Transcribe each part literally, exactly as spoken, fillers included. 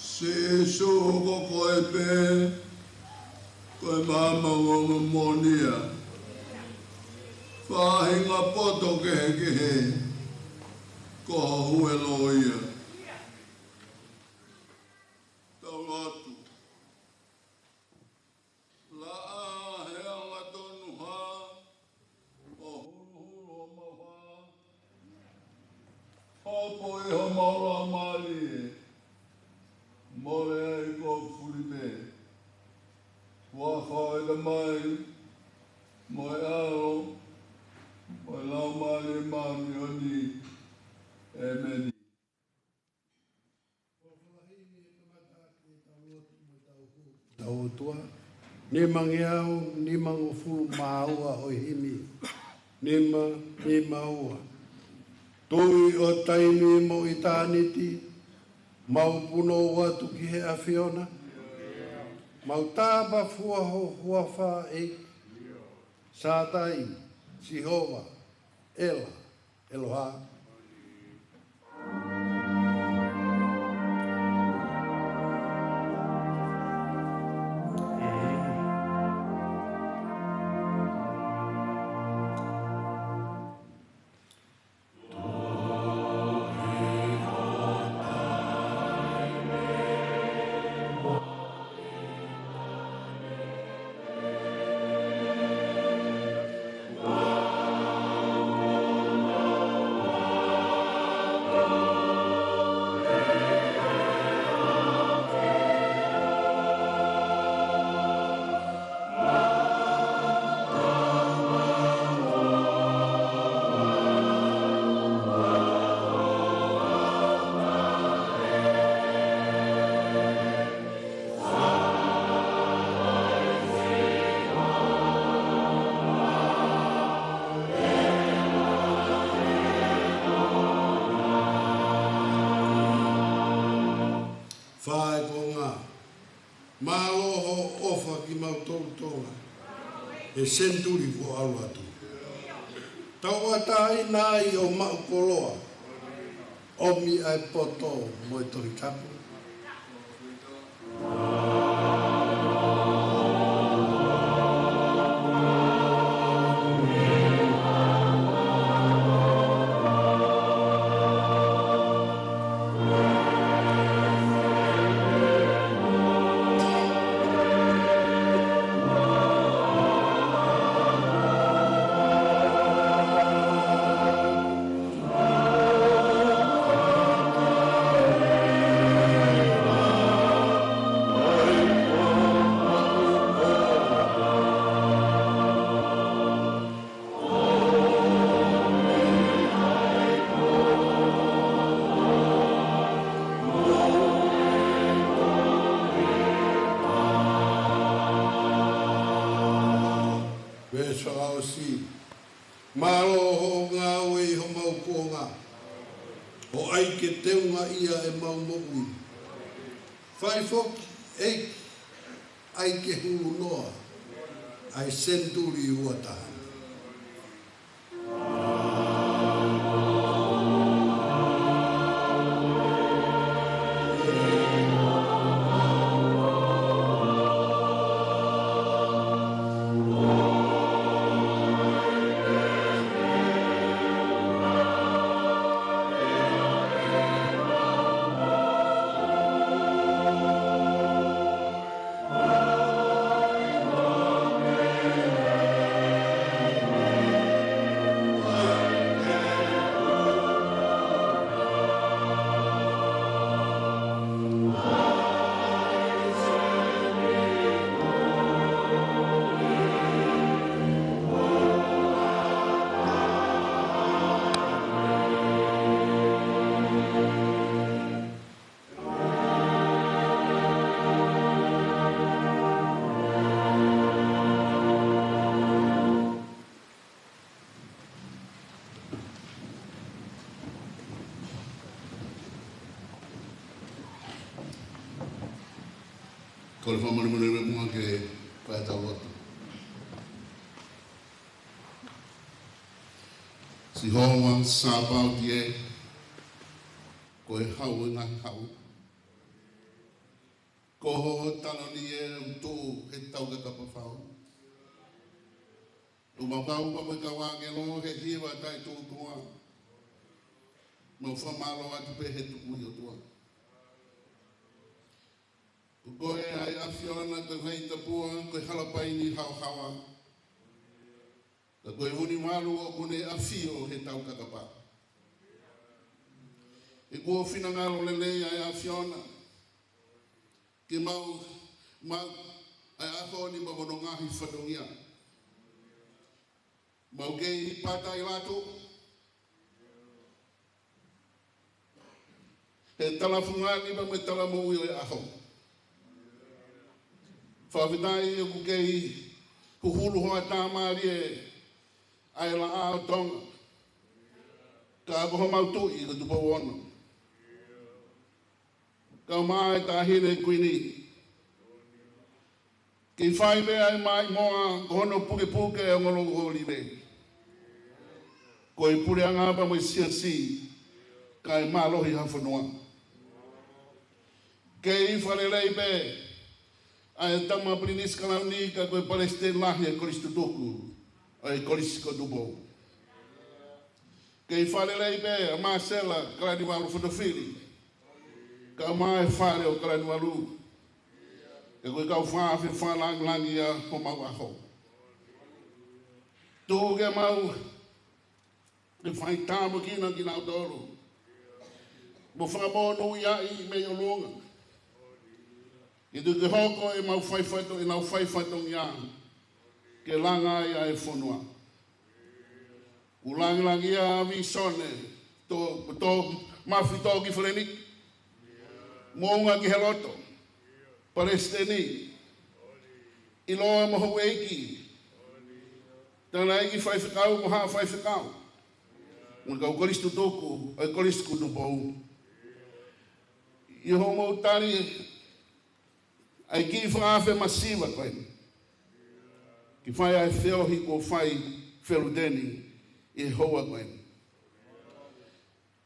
Sīsū, ko koe pē ko e maama ʻo e moʻoni ia. Faʻahinga poto kehekehe, ko ho huelo ia. Tau lotu. Laʻā he angatonu hā, ʻo huluhulu homau hā, hopo ʻi homau laumālie, mole ai ko e fuli pē. Huafa ʻo e Tamai, mo e ʻAlo, mo e Laumālie Māʻoniʻoni. ʻEmeni. Tau ʻOtua, nimangeau nimangofulu mā ua ʻo e himi, nima, nima ua. Tui ʻo taimi mo ʻitāniti, mau punou atu ki he ʻAfiona, mau tāpafua ho huafa ʻEiki, Sātai, Sihova, ʻEla, ʻEloha. Fai konga. Mālō hoʻo ʻofa kimautolu Tonga he senituli kuo ʻalu atu. Tauʻatāina ai ʻo maʻu koloa, ʻomi ʻa e poto mo e Tohi Tapu. Si. Mālō hoʻo ngāue ʻi homau kuonga. ʻO ʻai ke teunga ia ʻemau moʻui. Fai foki, ʻEiki, ʻai ke hulu noa ʻa e senituli ua taha. Kole fakamolemole muʻa ke fai ʻetau lotu. Sihova Sāpaoti ē, ko e Hau ʻo e ngaahi hau. Ko hoʻo taloni ē ʻoku tuʻu he taukakapa fau. ʻOku mau kau pea mo e kau ʻāngelo he hiva taʻetuʻutuʻa. Mau fakamālō atu pē he tuku ʻi ʻOtua. Ko koe ʻa e ʻAfiona, ko e vai tapua, ko e hala paini haohaoa. Ka ko e Vunivalu ʻoku ne ʻafio he taukakapa. He kuo finangalo lelei ʻa e ʻAfiona ke mau maʻu ʻa e ʻaho ni mo hono ngaahi fatongia. Mau kei pātai atu he talafungani pea mo e talamoʻui ʻo e ʻaho. Fakafetaʻi ʻoku kei huhulu hoʻatamālie ʻa e Laʻā ʻo Tonga. Ka ko homau Tuʻi ko Tupou Ono. Kae ʻumaʻā e Taʻahine Kuini. Kei fai pē ʻa e maʻimoa ko hono pukepuke ʻa e ongo louʻolive. Ko e puleʻanga pea mo e siasi, kae mālohi ha fonua. Kei fakalelei pē ʻa e Tama Pilinisi Kalauni ka ko e Palesiteni Lahi ʻo e Kolisi Tutuku ʻo e Kolisi ko Tupou. Kei fakalelei pē ʻa Māsela Kalaniuvalu Fotofili, kae ʻumaʻā e fale ʻo Kalaniuvalu. Ka ko e kau fakaafe fakalāngilangi ʻa homau ʻaho. Tuku ke mau ke fai tāpuekina kinautolu mo fakamonūʻiaʻi mei ʻolunga. Ke tuku ke hoko ʻemau faifato-, ʻenau faifatongia ke langa ai ʻa e fonua. Kuo lāngilangiʻia ʻa Vīsone, tō, tō Mafi, tō ki Feleni, Moʻunga ki Heloto, Palesiteni, ʻiloa mo houʻeiki, tangataʻeiki faifekau mo haʻa faifekau, mo e kau Kolisi Tutuku ʻo e Kolisi ko Tupou. ʻI hoʻomou tali ʻa e kiʻi fakaafe masiva ko eni ke fai ʻa e feohi kuo fai feluteni ʻi he houa ko eni.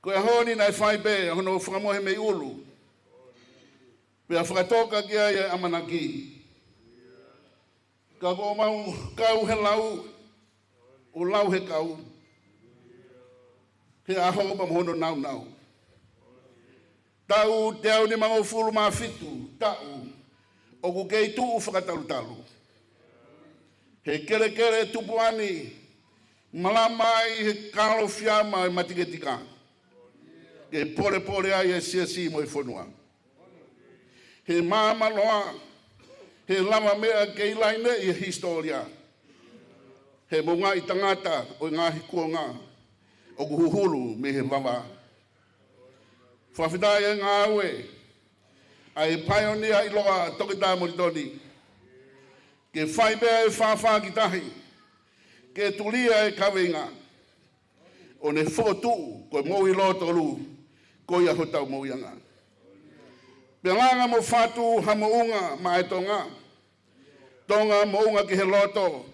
Ko e ʻaho ni naʻe fai pē hono fakamohe mei ʻulu, pea fakatoka ki ai e ʻamanaki. Ka ko ʻemau kau he lau, ʻo lau he kau, he ʻaho pea mo hono nāunau. Taʻu teau nimangofulu mā fitu taʻu ʻoku kei tuʻu fakatalutalu. He kelekele tupuʻa ni, malama ai he kalofiama ʻo e matiketika ke polepole ai e siasi mo e fonua. He maamaloa, he lavameʻa kei laineʻi he hisitōlia, he moʻungaʻi tangata ʻo e ngaahi kuonga ʻoku huhulu mei he vavā. Fakafetaʻi e ngāue ʻa e paionia ʻiloa Toketā Molitoni, ke fai pē ʻa e fāfā ki tahi, ke tulia e kaveinga, ʻo ne fokotuʻu ko e moʻui lōtolu, ko ia hotau moʻuiʻanga. Pea langa mo fatu ha moʻunga maʻa e Tonga, Tonga moʻunga ki he loto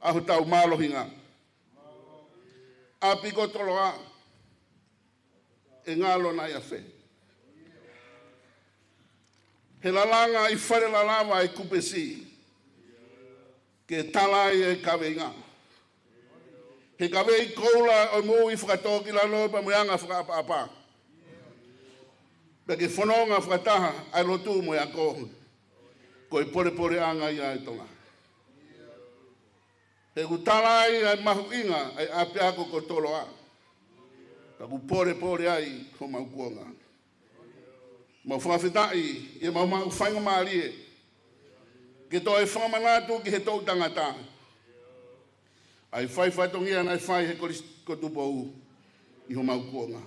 ʻa hotau mālohinga. ʻApi ko Toloa, ʻe ngalo nai ʻafē? He lalanga ʻi Fale Lalava e kupesi ke tala ai e kaveinga. He kavei koula ʻo e moʻui fakatōkilalo pea mo e anga fakaʻapaʻapa, pea ke fononga fakataha ʻa e lotu mo e ako, ko e polepoleʻanga ia ʻa e Tonga. He ʻoku tala ai ʻa e mahuʻinga ʻa e ʻapiako ko Toloa, pea ʻoku polepole ai homau kuonga. Mau fakafetaʻi ʻi heʻemau maʻu faingamālie ke toe fakamanatu ki he toʻu tangata ʻa e fai fatongia naʻe fai he Kolisi ko Tupou ʻi homau kuonga.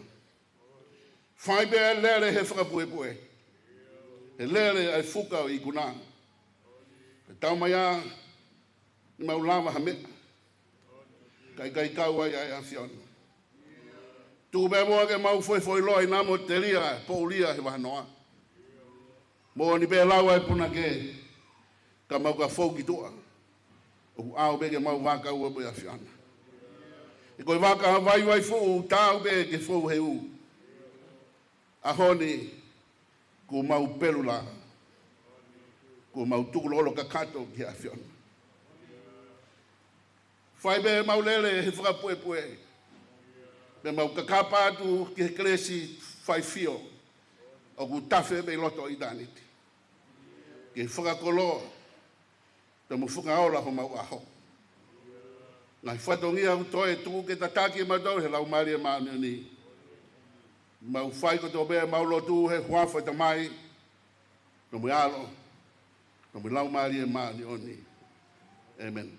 Fai pē ʻa e lele he fakapuepue, he lele ʻa e fuka ʻo e ikuna. He tau mai ā, ʻi mau lava ha meʻa, ka ʻikai kau ai ʻa e ʻAfiona. Tuku pē muʻa ke mau foʻifoʻi loa ʻi namo telia, poulia he vahanoa. Moʻoni pē lau ʻa e punake, ka mau ka fou ki tuʻa, ʻoku ʻau pē ke mau vaka ua pē ʻAfiona. He ko e vaka vaivai fuʻu tau pē ke fou he ʻū. ʻAho ni, kuo mau pelu lā, kuo mau tukulolo kakato ki he ʻAfiona. Fai pē mau lele he fakapuepue, pea mau kakapa atu ki he kelesi faifio ʻoku tafe mei loto ʻitāniti, ke fakakoloa pea mo fakaola homau ʻaho. Ngaahi fatongia ʻoku toe tuku ke tataki ʻe mautolu he Laumālie Māʻoniʻoni. Mau fai kotoa pē ʻemau lotu he huafa ʻo e Tamai, pea mo e ʻAlo, pea mo e Laumālie Māʻoniʻoni. ʻĒmeni.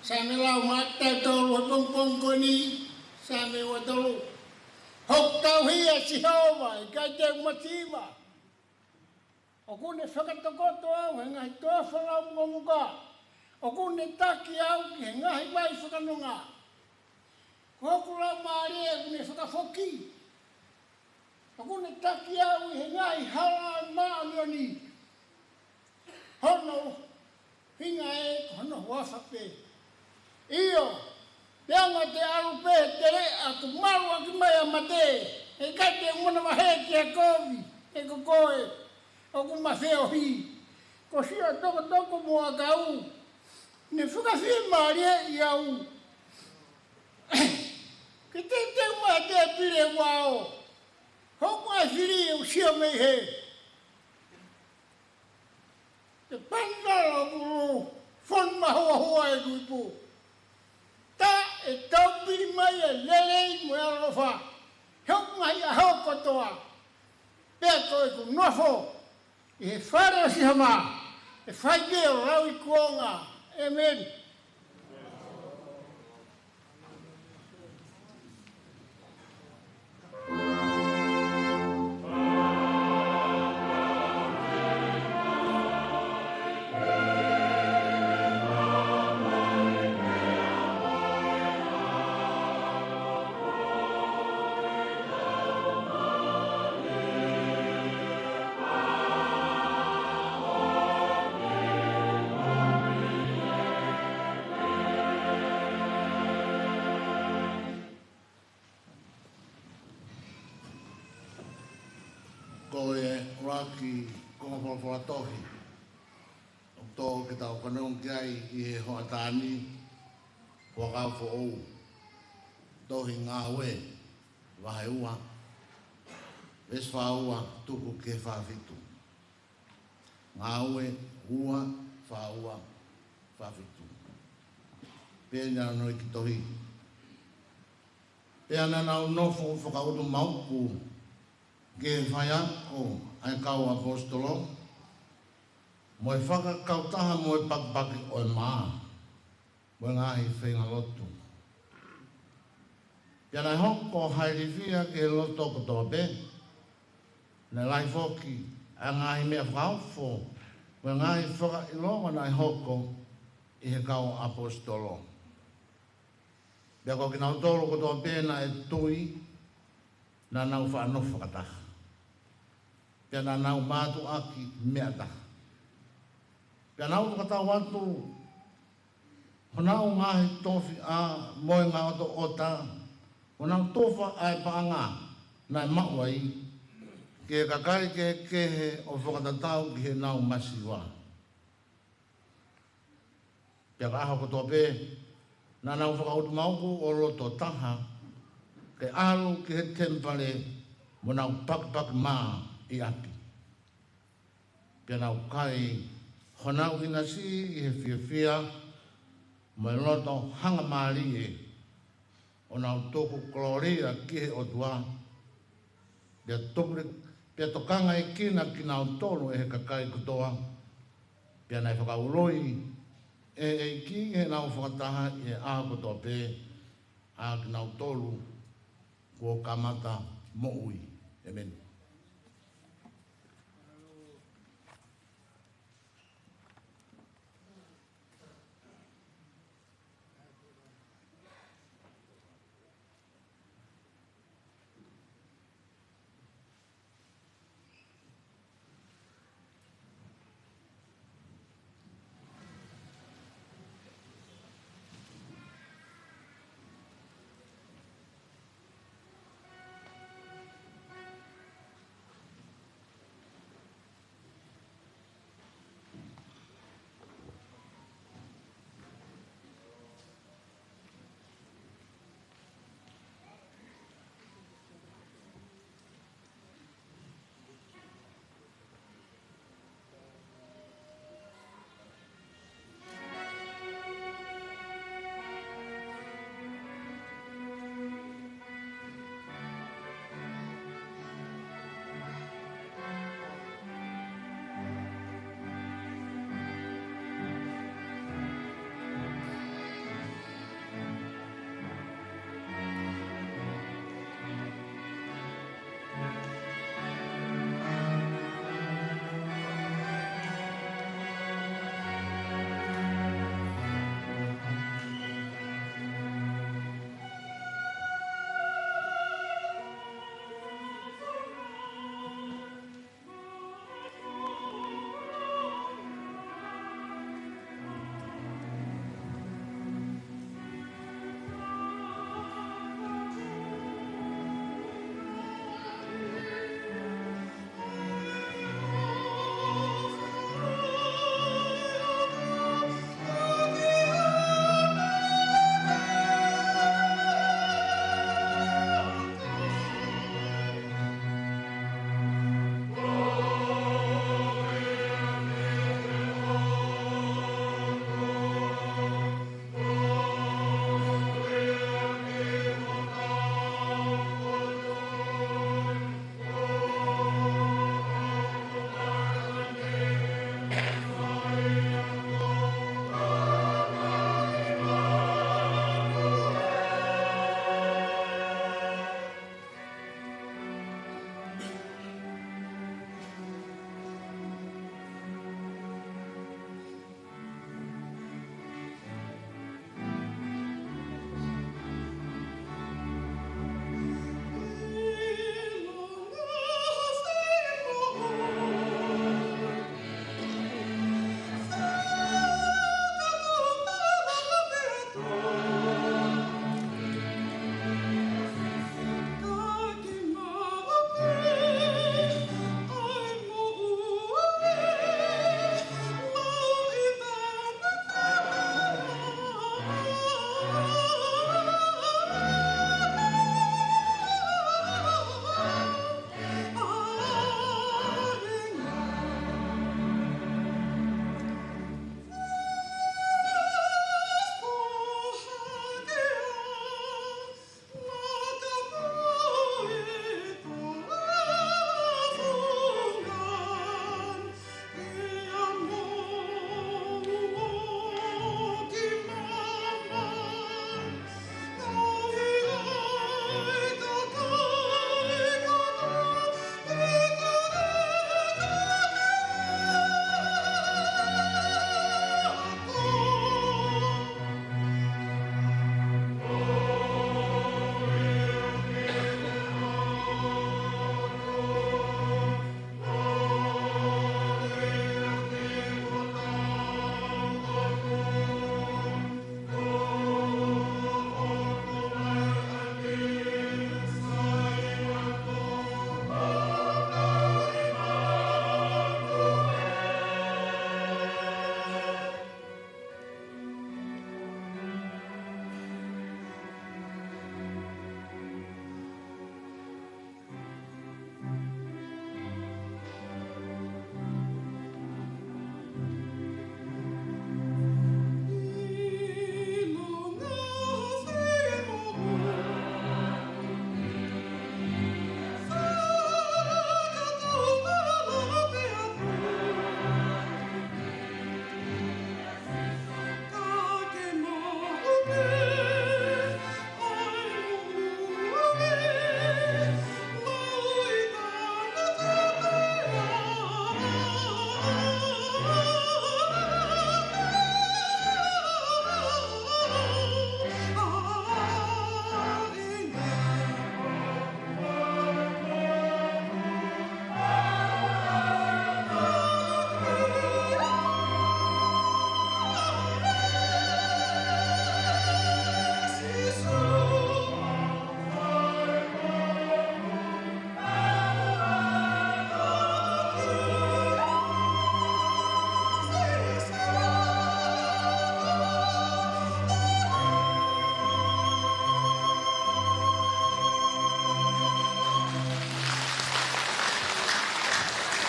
Saame lau maʻatautolu he pongipongi ko eni, Saame ua tolu. ʻOku tauhi ʻa Sihova, ʻikai te u masiva. ʻOku ne fakatokoto au he ngaahi toafa laumuʻomuka. ʻOku ne taki au ki he ngaahi vai fakanonga. Ko hoku laumālie ʻoku ne fakafoki. ʻOku ne taki au ʻi he ngaahi hala māʻoniʻoni. Hono hinga ē ko hono huafa pē. ʻIo, pea ʻoua te u ʻalu pē he teleʻa kuo maluʻaki mai ʻa mate, he ʻikai te u manavahē ki ha kovi, he ko koe ʻoku ma feohi. Ko siʻo tokotoko mo ʻakau, ne fakafiemālieʻi au. Ke teuteu mai ha tēpile ʻo e vao, hoku ʻae fili ʻoku sio mei hē. Te pani lalo ʻeku ʻulu, fonu mahuahua ʻeku ipu. Taʻe taupili mai ʻa e lelei mo e ʻaloʻofa, he ʻoku ngali ʻaho kotoa. Pea ko ʻeku nofo ʻi he fale ʻo Sihova, ʻe fai pē ʻo lauikuonga. ʻĒmeni. Ko e ʻuluaki konga folofola tohi ʻoku tō ke tau fanongo ki ai ʻi he hoʻatā ni, Fuakava Foʻou, tohi Ngāue, vahe ua, veesi fā ua tuku ki he fā fitu. Ngāue ua, fā ua, fā fitu. Pea naʻe ʻi ai e kiʻi tohi. Pea naʻa nau nofo fakautumauku ki he faiako ʻa e kau ʻaposetolo, mo e fakakautaha mo e pakipaki ʻo e mā, mo e ngaahi feinga lotu. Pea naʻe hoko ha ilifia ki he loto kotoa pē, naʻe lahi foki ʻa e ngaahi meʻa fakaofo, mo e ngaahi fakaʻilonga naʻe hoko ʻi he kau ʻaposetolo. Pea ko kinautolu kotoa pē naʻe tui, naʻa nau faʻa nofo fakataha. Pea naʻa nau mātuʻaki meʻa taha. Pea nau fakatau atu honau ngaahi tofiʻa mo e ngaotoʻota, ʻo nau tufa ʻa e paʻanga naʻe maʻu ai ki he kakai kehekehe ʻo fakatatau ki heʻenau masiva. Pea ko e ʻaho kotoa pē, naʻa nau fakautumauku ʻo loto taha, ke ʻalu ki he temipale mo nau pakipaki mā ʻi ʻapi. Pea nau kai honau ʻinasi ʻi he fiefia, mo e loto hangamālie, ʻo nau tuku kolōlia ki he ʻOtua, pea tokole-, pea tokangaekina kinautolu ʻe he kakai kotoa, pea naʻe fakaului ʻe he ʻEiki heʻenau fakataha ʻi he ʻaho kotoa pē ʻa kinautolu kuo kamata moʻui. ʻĒmeni.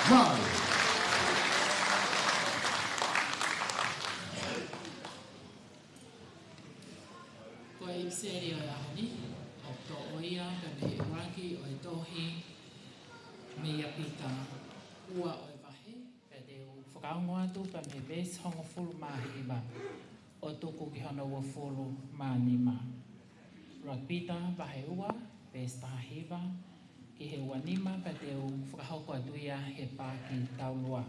Mālō. Ko e ʻipiseli ʻo e ʻaho ni, ʻoku toʻo ia pea mei he ʻuluaki ʻo e tohi meia Pita, ua ʻo e vahe, pea te u fakaongo atu pea mei he veesi hongofulu mā hiva ʻo tuku ki hono uofulu mā nima. ʻUluaki Pita vahe ua, veesi taha hiva ki he ua nima, pea te u fakahoko atu ia he paaki taulua.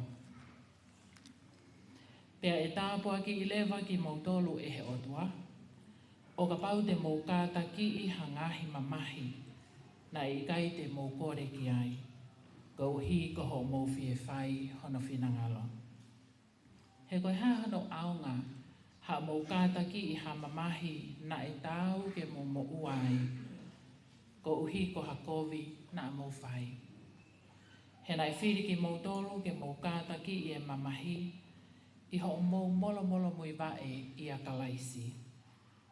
Pea ʻe tāpuakiʻi leva kimoutolu ʻe he ʻOtua, ʻo kapau te mou kātakiʻi ha ngaahi mamahi naʻe ʻikai te mou kole ki ai, koeʻuhi ko hoʻomou fie fai hono finangalo. He ko e hā hono ʻaonga haʻamou kātakiʻi ha mamahi naʻe taau ke mou moʻua ai, koeʻuhi ko ha kovi naʻa mou fai? He naʻe fili kimoutolu ke mou kātakiʻi e mamahi ʻi hoʻomou molomolomuivaʻe ʻia Kalaisi.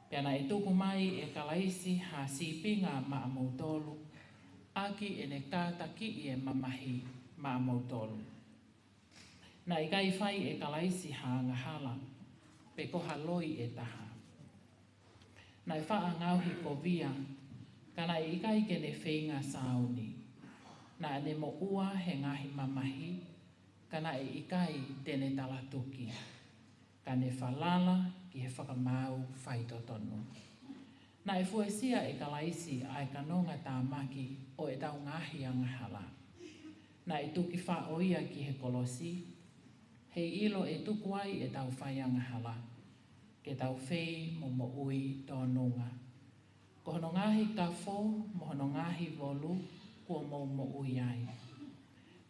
Pea naʻe tuku mai ʻe Kalaisi ha sīpinga maʻamoutolu, ʻaki ʻene kātakiʻi e mamahi maʻamoutolu. Naʻe ʻikai fai ʻe Kalaisi ha angahala, pe ko ha loi ʻe taha. Naʻe faʻa ngaohikovia, ka naʻe ʻikai ke ne feinga sāuni. Naʻa ne moʻua he ngaahi mamahi, ka naʻe ʻikai te ne talatuki, ka ne falala ki he fakamaau faitotonu. Naʻe fuesia ʻe Kalaisi ʻa e kanongatāmaki ʻo ʻetau ngaahi angahala. Naʻe tuki faʻo ia ki he kolosi, heiʻilo ʻe tuku ai ʻetau faiangahala, ke tau fei mo moʻui tōnunga. Ko hono ngaahi kafo mo hono ngaahi volu kuo mou moʻui ai.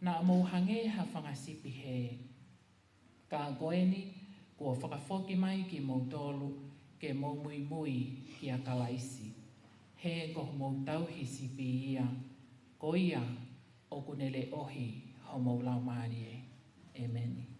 Naʻa mou hangē ha fanga sipi hē. Ka ko eni, kuo fakafoki mai kimoutolu ke mou muimui kia Kalaisi. He ko homou tauhi sipi ia, ko ia ʻoku ne leʻohi homou laumālie. ʻEmeni.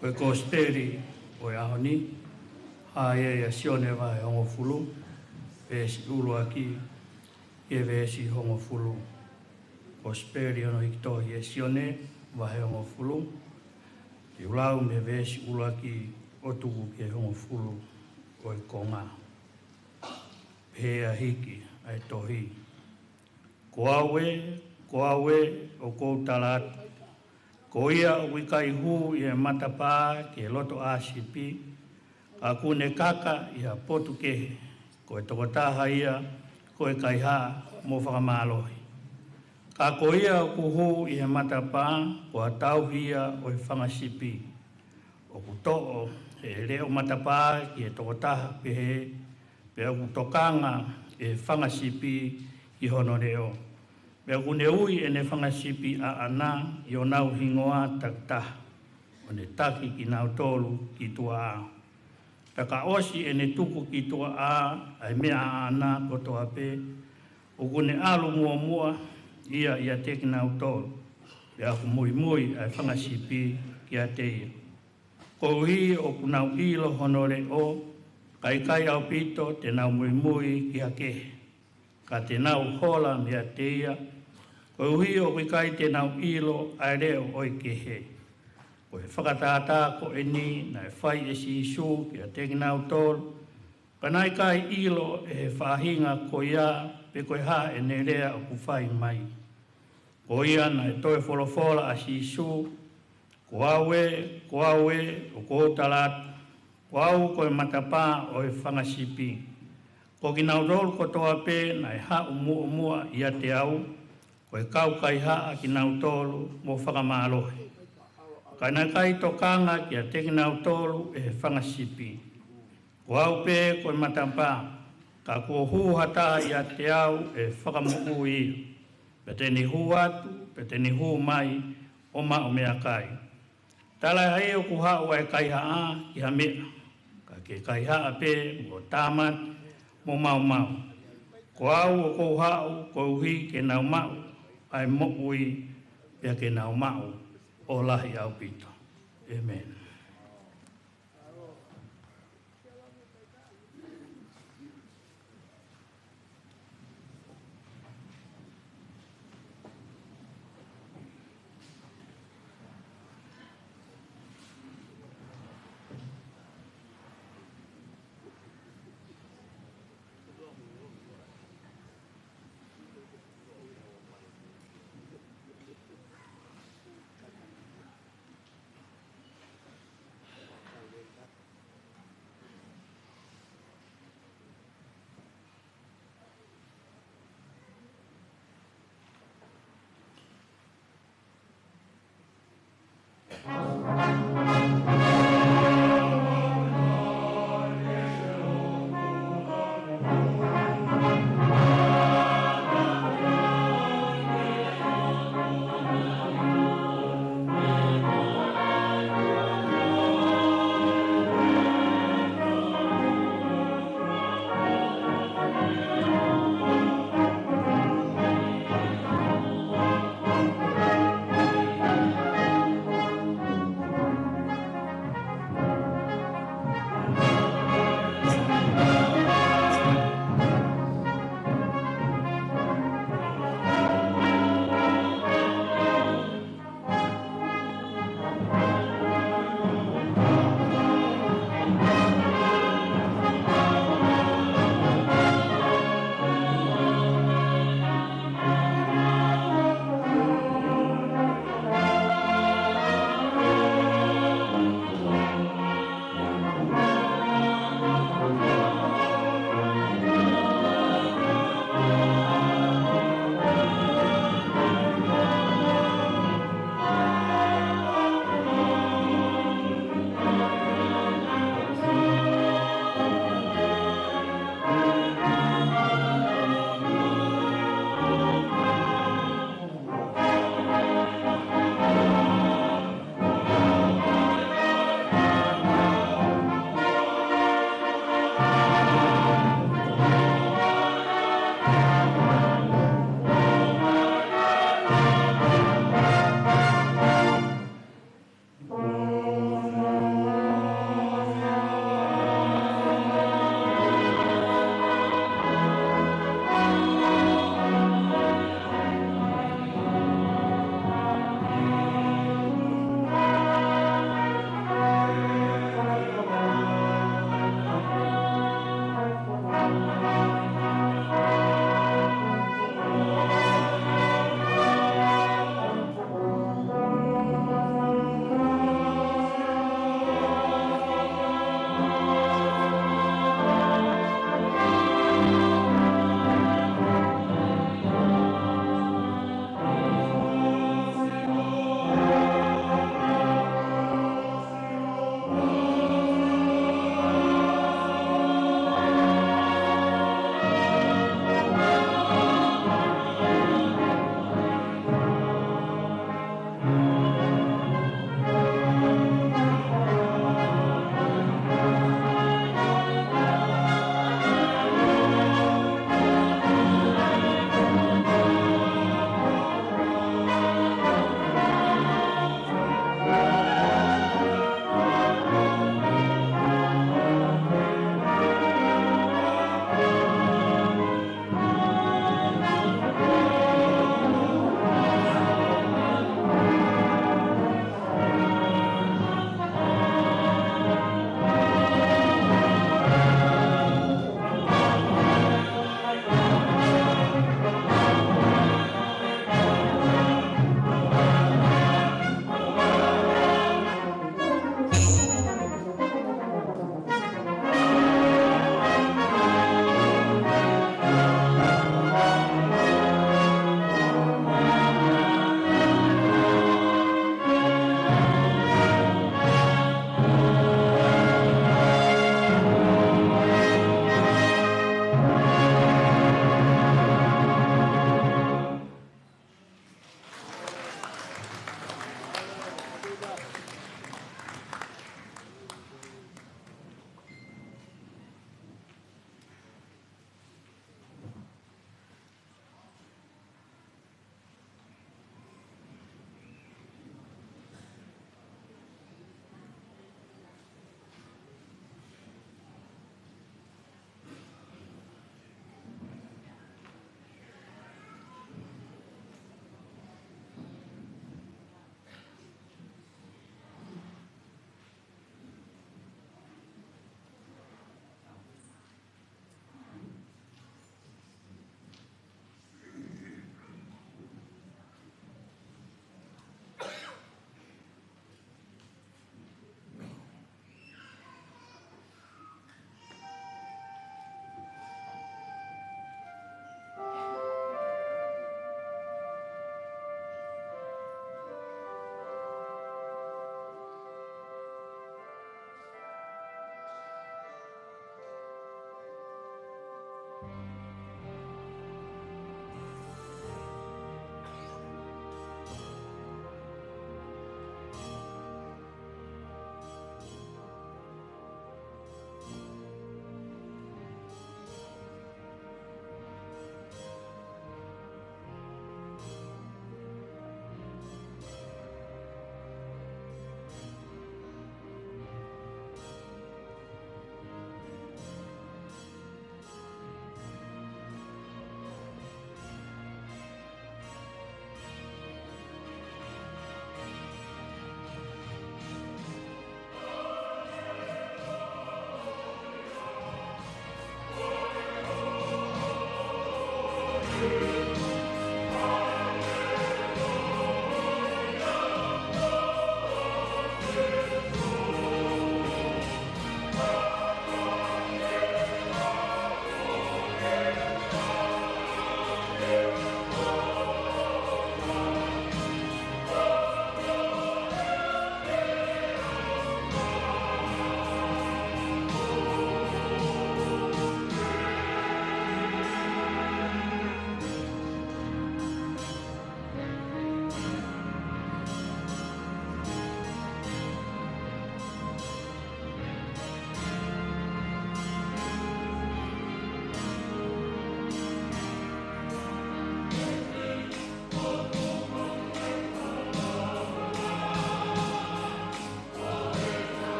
Ko e Kosipeli ʻo e ʻaho ni, hā ia ʻia Sione vahe hongofulu, veesi ʻuluaki ki he veesi hongofulu. Kosipeli hono hiki tohi ʻe Sione, vahe hongofulu, te u lau mei he veesi ʻuluaki ʻo tuku ki he hongofulu ʻo e konga. Pehē ʻa e hiki ʻa e tohi. Ko au ē, ko au ē, ʻoku ou tala atu, ko ia ʻoku ʻikai hū ʻi he matapā ki he loto ʻāsipi, ka ʻoku ne kaka ʻi ha potu kehe, ko e tokotaha ia ko e kaihaʻa mo fakamālohi. Ka ko ia ʻoku hū ʻi he matapā, ko ha tauhi ia ʻo e fanga sipi. ʻOku toʻo ʻe he leʻo matapā ki he tokotaha pehē, pea ʻoku tokanga ʻe he fanga sipi ki hono leʻo. Pea ʻoku ne ui ʻene fanga sipi ʻaʻana ʻi honau hingoa takitaha, ʻo ne taki kinautolu ki tuʻa. Pea ka ʻosi ʻene tuku ki tuʻa ʻa e meʻa ʻaʻana kotoa pē, ʻoku ne ʻalu muʻomuʻa ia ʻiate kinautolu, pea ʻoku muimui ʻa e fanga sipi kiate ia. Koeʻuhi ʻoku nau ʻilo hono leʻo, ka ʻikai ʻaupito te nau muimui ki ha kehe, ka te nau hola meiate ia, koeʻuhi ʻoku ʻikai te nau ʻilo ʻa e leʻo ʻo e kehe. Ko e fakatātā ko eni naʻe fai ʻe Sīsū kiate kinautolu, ka naʻe ʻikai ʻilo ʻe he faʻahinga ko ia pe ko e hā ʻene lea ʻoku fai mai. Ko ia naʻe toe folofola ʻa Sīsū, ko au ē, ko au ē, ʻoku ou tala atu, ko au ko e matapā ʻo e fanga sipi. Ko kinautolu kotoa pē naʻe haʻu muʻomuʻa ʻiate au, ko e kau kaihaʻa kinautolu mo fakamālohi. Ka naʻe ʻikai tokanga kiate kinautolu ʻe he fanga sipi. Ko au pē ko e matapā, ka kuo hū ha taha ʻiate au ʻe fakamoʻui ia. Pea te ne hū atu, pea te ne hū mai ʻo maʻu meʻakai. Talaʻehai ʻoku haʻu ʻa e kaihaʻa ki ha meʻa, ka ke kaihaʻa pē mo tāmate mo maumau. Ko au ʻoku ou haʻu koeʻuhi ke nau maʻu ʻa e moʻui, pea ke nau maʻu ʻo lahi ʻaupito. ʻĒmeni.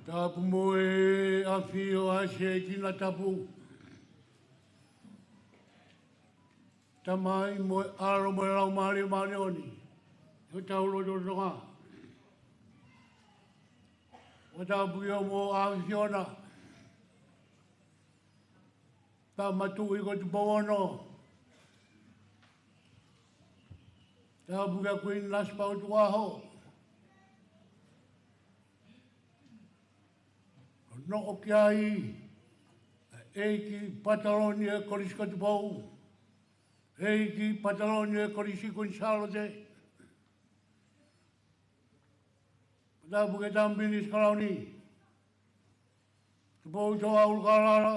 Tapu mo e ʻafio ʻa e Siasí na tapu. Tamai mo e ʻAlo mo e Laumālie Māʻoniʻoni, ʻi hotau lotolotonga. Fakatapu ki hoʻomo ʻAfio na, Tama Tuʻi ko Tupou Ono. Tapu kia Kuini Nanasipauʻu Tukuʻaho. Noʻo ki ai ʻa e ʻEiki Pataloni ʻo e Kolisi ko Tupou, ʻEiki Pataloni ʻo e Kolisi Kuini Sālote. Tapu kia Tama Pilinisi Kalauni Tupoutoʻa ʻUlukalala,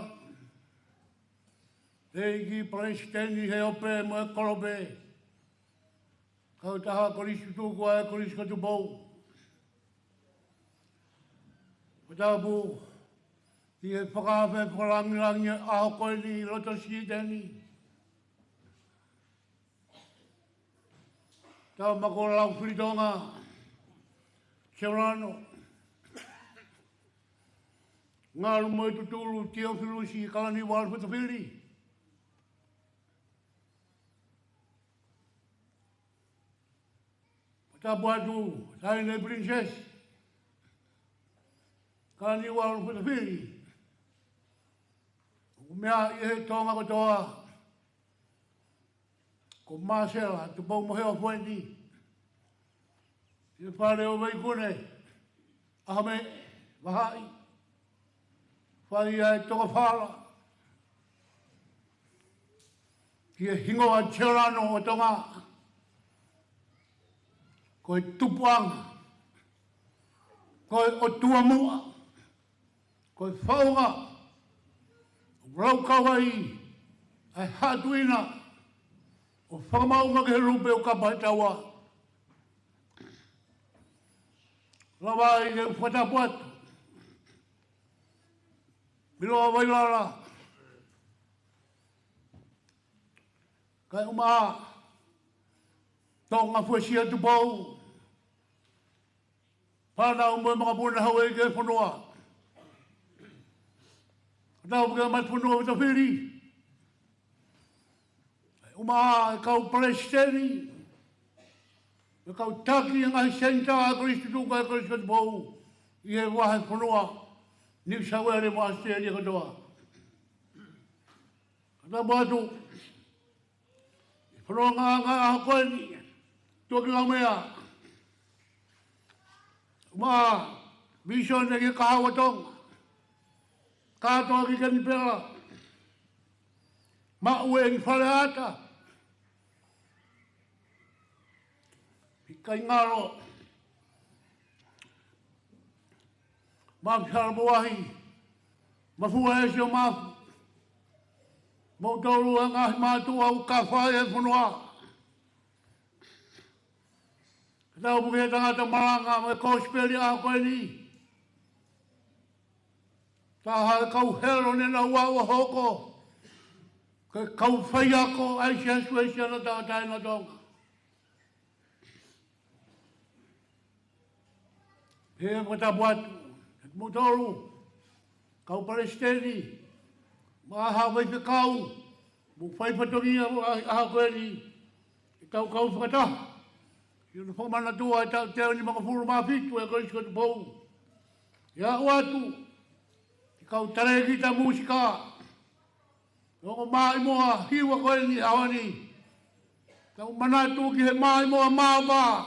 ʻEiki Palesiteni Heope mo e Kolope, kautaha Kolisi Tutuku ʻa e Kolisi ko Tupou. Fakatapu ki he fakaafe fakalāngilangi ʻo e ʻaho ko eni ʻi loto Siteni, Tama ko Laufilitonga Tiulano Ngalumoetutulu Tiofilusi Kalaniuvalu Fetafili. Fakatapu atu, Taʻahine Pilinisesi Kalaniuvalu Fetafili, ʻoku meaʻi ʻe he Tonga kotoa ko Māsela Tupoumoheofo eni, ʻi he Fale ʻo Veikune, ʻAhomeʻe, Vahaʻi, fai ai e tokafala ki he hingoa Tiulano ʻo Tonga. Ko e tupuʻanga, ko e ʻOtua muʻa, ko e faʻunga ʻoku laukau ai ʻa e haʻa tuʻi na ʻo fakamaʻunga ki he lupe ʻo Kapahetaua. Lava ai ke u fakatapu atu, Miloa Vailala, kae ʻumaʻā Tonga Fuesia Tupou, fānau mo e makapuna houʻeiki ʻo e fonua. Fakatapu kia Matafonua Fetafili, kae ʻumaʻā e kau palesiteni mo e kau taki ʻo e ngaahi senitā ʻa e Kolisi Tutuku ʻa e Kolisi ko Tupou ʻi he vahefonua Niu Sauele mo ʻAositelēlia kotoa. Fakatapu atu ʻi he fononga ʻa e ʻaho ko eni, Tuʻakilaumea, ʻumaʻā e Visone ki he Kahaʻu ʻo Tonga, kātoa ki Kenipela, maʻu ʻe he Faleata, ʻIkai ngalo, Mafi Halapovahi, Mafua ʻEsi ʻo Mafu, moutolu ʻa e ngaahi mātuʻa ʻoku kau fai e fonua. Fakatapu ki he tangata malanga mo e kosipeli ʻaho ko eni, taha e kau helo ne nau ʻalu ʻo hoko ko e kau faiako ʻa e Siasi Uēsiliana Tauʻatāina ʻo Tonga. Pea fakatapu atu kiate kimoutolu kau palesiteni, mo e haʻa faifekau, mo e fai fatongia ʻo e ʻaho ko eni, ʻetau kau fakataha ʻi hono fakamanatua e taʻu teau nimangofulu mā fitu ʻo e Kolisi ko Tupou. ʻIo, aʻu atu ki he kau talēkita mūsika, ongo maʻimoa hiva ko eni he ʻaho ni. Tau manatu ki he maʻimoa māʻopoʻopo,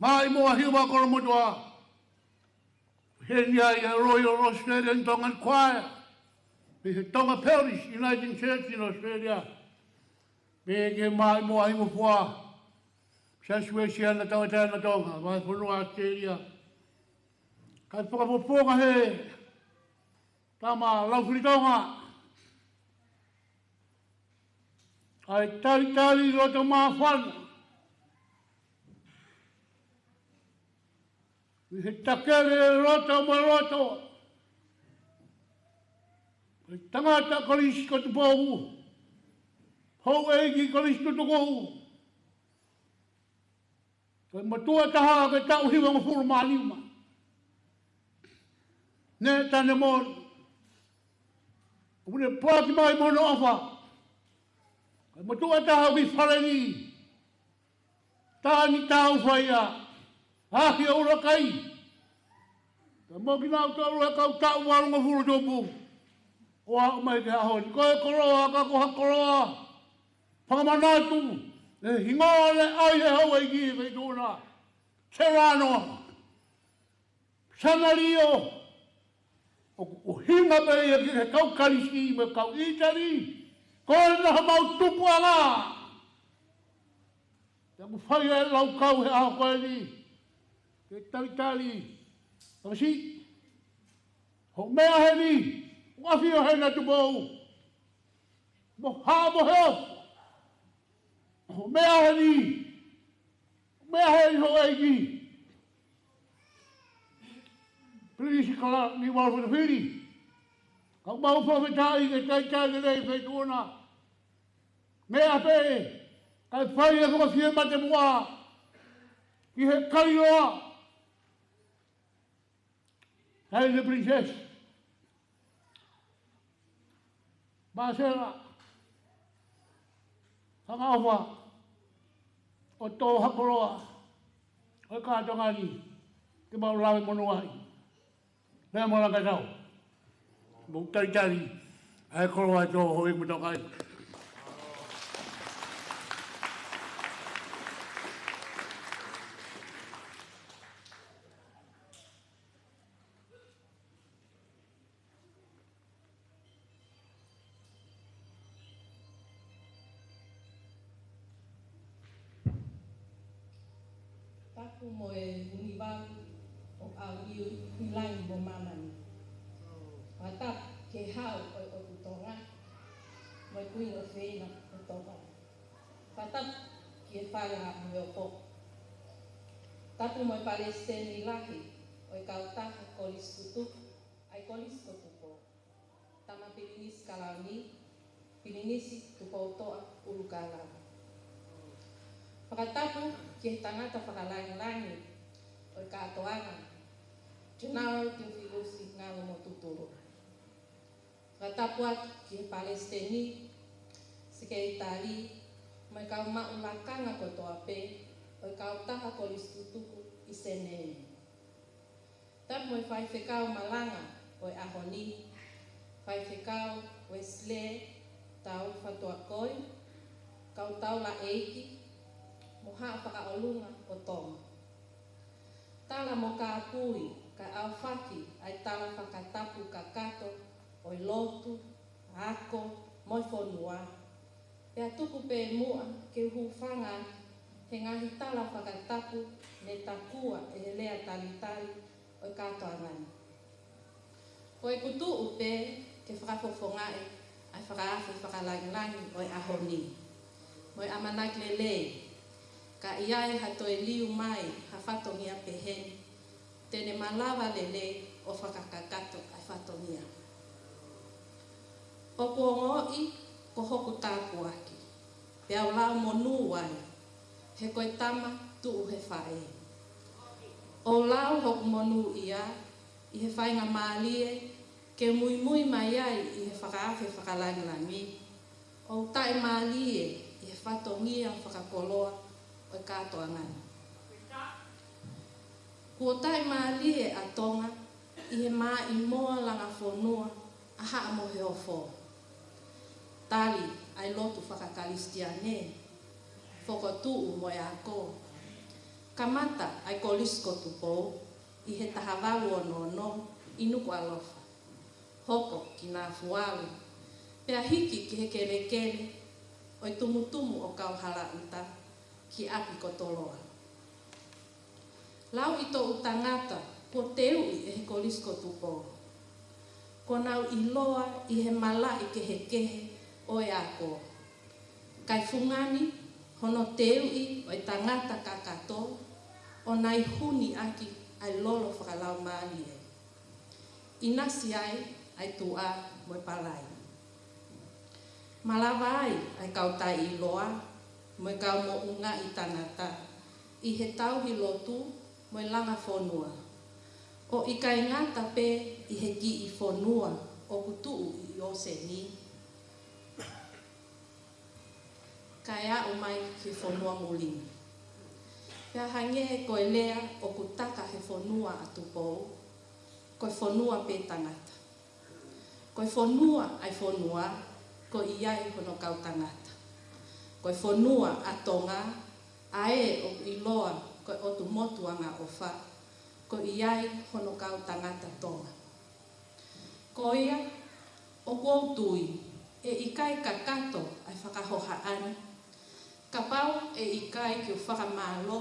maʻimoa hiva kolomotuʻa. Heni ai ʻa e Royal Australian Tongan Choir, mei he Tonga Parish Uniting Church in Australia, pea ki he maʻimoa hivafua Siasi Uēsiliana Tauʻatāina ʻo Tonga, Vahefonua ʻAositelēlia. Kae fakafofonga he Tama Laufilitonga ʻa e talitali loto māfana ʻi he takele loto mo loto ʻo e tangata Kolisi ko Tupou, houʻeiki Kolisi Tutuku, ko e motuʻa taha ʻo e taʻu hivangofulu mā nima. Ne tane mo. ʻOku ne puaki mai mo hono ʻofa. Kae motuʻa taha ʻoku ʻi fale ni. Tani tau faia. Ahi o ulakai. Ka mo kinautolu ʻa e kau taʻu valungofulu tupu. ʻO aʻu mai ki he ʻaho ni. Ko e koloa, ka ko ha koloa. Fakamanatu. ʻE hingoa le ai he hau ai ki he feituʻu na. Serano. Samalia, ʻoku ʻuhinga pē ia ki he kau Kalisi mo e kau ʻItali, ko e naha mau tupuʻanga. Te u fai e laukau he ʻaho ko eni, ke talitali, tau si, hoʻo meʻa heni, ʻoku ʻafio hena Tupou, mo ha mo he o, hoʻo meʻa heni, meʻa heni hoʻo ʻEiki. Pilinisi Kalaniuala Fitofili. Ka mau fakafetaʻi ke talitali lelei feituʻu na. Meʻa pē, kae fai e fakafiemālie muʻa. Ki he kailoa. Kae le Princess. Māsela, hanga ʻofa, ʻo tō ha koloa, ʻo e kātoanga ni, ke mau lave monū ai. Lea mo langa tau. Mo talitali, ʻa e koloa ʻe tō ho i mutokai. Tapu mo e ʻunivalu ʻoku ʻaonga ʻi langi mo māmani. Fakatapu ki he Hau ʻo e ʻOtu Tonga, mo e Kuini ʻofeina ʻo Tonga. Fakatapu ki he Fale ʻa Moheofo. Tapu mo e Palesiteni Lahi ʻo e Kautaha Kolisi Tutuku, ʻa e Kolisi ko Tupou. Tama Pilinisi Kalauni, Pilinisi Tupoutoʻa ʻUlukālala. Fakatapu ki he tangata fakalāngilangi ʻo e kātoanga, General Theofilosi Ngalo Motutolo. Fakatapu atu ki he Palesiteni, Sekelitali, mo e kau maʻu lakanga kotoa pē ʻo e Kautaha Kolisi Tutuku ʻi Senē. Tapu mo e faifekau malanga ʻo e ʻaho ni, Faifekau Wesley Tau Fatuakoi, kau taulaʻeiki, mo haʻa fakaʻolunga ʻo Tonga. Tala mo kāpui, kae ʻaofaki ʻa e tala fakatapu kakato ʻo e lotu, ako, mo e fonua. Pea tuku pē muʻa ke u hūfanga he ngaahi tala fakatapu ne takua ʻe he lea talitali ʻo e kātoanga ni. Ko ʻeku tuʻu pē ke fakafofongaʻi ʻa e fakaafe fakalāngilangi ʻo e ʻaho ni. Mo e ʻamanaki lelei, ka ʻi ai ha toe liu mai ha fatongia pehē ni, te ne malava lelei ʻo fakakakato ʻa e fatongia. ʻOku ongoʻi ko hoku tāpuaki, pea u lau monū ai, he ko e tama tuʻu he faʻē. ʻO lau hoku monūʻia ʻi he faingamālie ke muimui mai ai ʻi he fakaafe fakalāngilangi, ʻo taʻemālie ʻi he fatongia fakakoloa ʻo e kātoanga ni. Kuo taʻemālie ʻa Tonga ʻi he maʻimoa langa fonua ʻa Haʻa Moheofo. Tali ʻa e lotu fakakalisitiane, fokotuʻu mo e ako. Kamata ʻa e Kolisi ko Tupou ʻi he taha valu ono ono ʻi Nukuʻalofa. Hoko ki Nafualu, pea hiki ki he kelekele ʻo e tumutumu ʻo Kauhalaʻuta ki ʻApikotoloa. Lauʻi toʻu tangata kuo teuʻi ʻe he Kolisi ko Tupou. Kuo nau ʻiloa ʻi he malaʻe kehekehe ʻo e ako. Kae fungani hono teuʻi ʻo e tangata kakato ʻo nau huni ʻaki ʻa e lolo fakalaumālie. ʻInasi ai ʻa e tuʻa mo e palai. Malava ai ʻa e kau taʻeʻiloa mo e kau moʻungaʻi tangata ʻi he tauhi lotu mo e langa fonua, ʻo ʻikai ngata pē ʻi he kiʻi fonua ʻoku tuʻu ʻi ʻōseni, kae aʻu mai ki he fonua muli. Pea hangē ko e lea ʻoku taka he fonua ʻa Tupou, ko e fonua pē tangata. Ko e fonua ʻa e fonua, ko ia ai hono kau tangata. Ko e fonua ʻa Tonga, ʻa ē ʻoku ʻiloa ko e ʻotu motu angaʻofa, ko ia ai hono kau tangata Tonga. Ko ia, ʻoku ou tui, ʻe ʻikai kakato ʻa e fakahohaʻa ni, kapau ʻe ʻikai ke u fakamālō,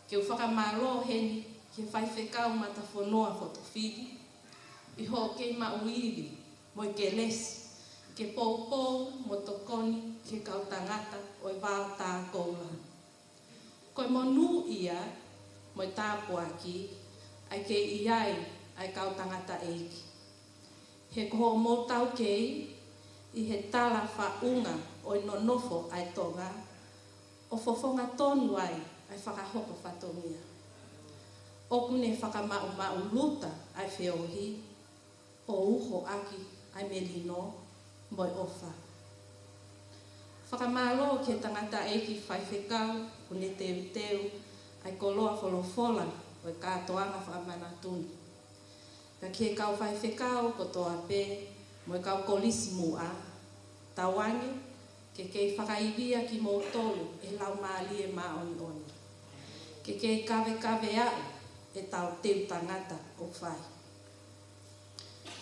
ke u fakamālō heni ki he faifekau Matafonua Fotofili, ʻi hoʻo kei maʻu ivi mo e kelesi, ke poupou mo tokoni ki he kau tangata ʻo e Vao Tā Koula. Ko e monūʻia mo e tāpuaki ʻa e kei ʻi ai ʻa e kau tangataʻeiki. He ko hoʻomou taukei ʻi he tala faʻunga ʻo e nonofo ʻa e Tonga, ʻo fofonga tonu ai ʻa e fakahoko fatongia. ʻOku ne fakamaʻumaʻuluta ʻa e feohi, ʻo uho ʻaki ʻa e melino mo e ʻofa. Fakamālō ki he tangataʻeiki faifekau kuo ne teuteu ʻa e koloa folofola ʻo e kātoanga fakamanatu ni. Pea ki he kau faifekau kotoa pē mo e kau kolisi muʻa, tauange ke kei fakaivia kimoutolu ʻe he Laumālie Māʻoniʻoni. Ke kei kavekaveaʻi ʻetau teu tangata ʻoku fai.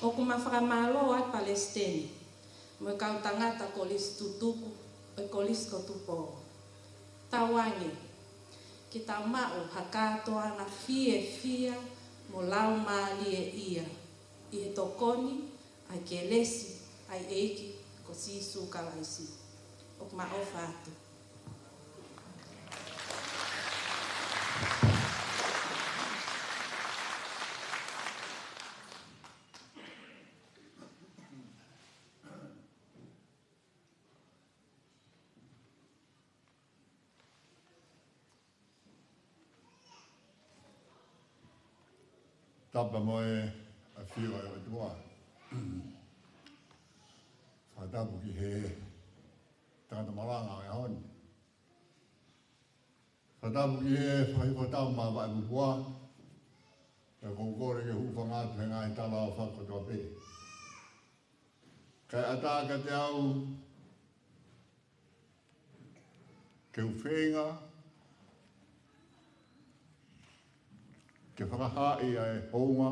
ʻOku ma fakamālō atu Palesiteni mo e kau tangata kolisi tutuku ʻo e Kolisi ko Tupou. Tauange ke tau maʻu ha kātoanga fiefia mo laumālieʻia ʻi he tokoni ʻa e kelesi ʻa e ʻEiki ko Sīsū Kalaisi. ʻOku ma ʻofa atu. Tapa mo e ʻafio ʻa e ʻOtua. Fakatapu ki he tangata malanga ʻo e ʻaho ni. Fakatapu ki he fai fakatapu mā vaʻe mupua. Pea ʻoku ou kole ke u hūfanga atu he ngaahi talaʻofa kotoa pē. Kae ʻatā kiate au ke u feinga ke fakahaaʻi ʻa e hounga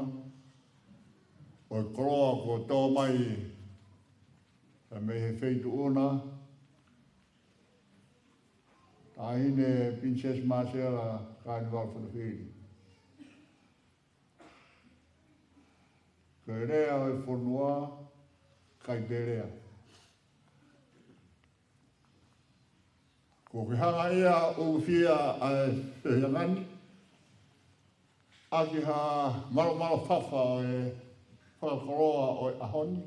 ʻo e koloa kuo tō mai mei he feituʻu na, Taʻahine Pilinisesi Māsela Kānivala Fotofili. Ko e lea ʻo e fonua, ʻikai pē lea. Ko ke hanga ia ʻo ʻufiʻi ʻa e fehiʻa ni ʻaki ha malomalo fafa ʻo e fakakoloa ʻo e ʻaho ni.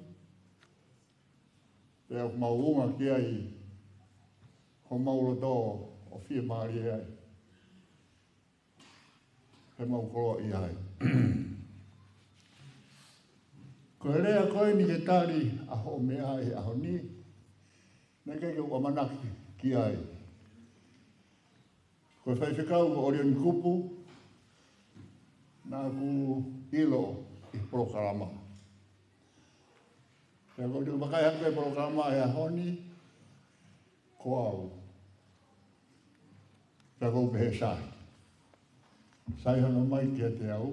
Pea ʻoku mau unga ki ai homau loto ʻo fiemālie ai. He mau koloa ʻi ai. Ko e lea ko eni ke tali ʻa hoʻo meʻa ʻi he ʻaho ni, naʻe ʻikai ke u ʻamanaki ki ai. Ko e faifekau ko ʻOlioni Kupu, naʻa ku ʻilo ʻi he polokalama. Pea ko e vakai hake polokalama he ʻaho ni, ko au. Pea ko u pehē sai. Sai hono mai kiate au,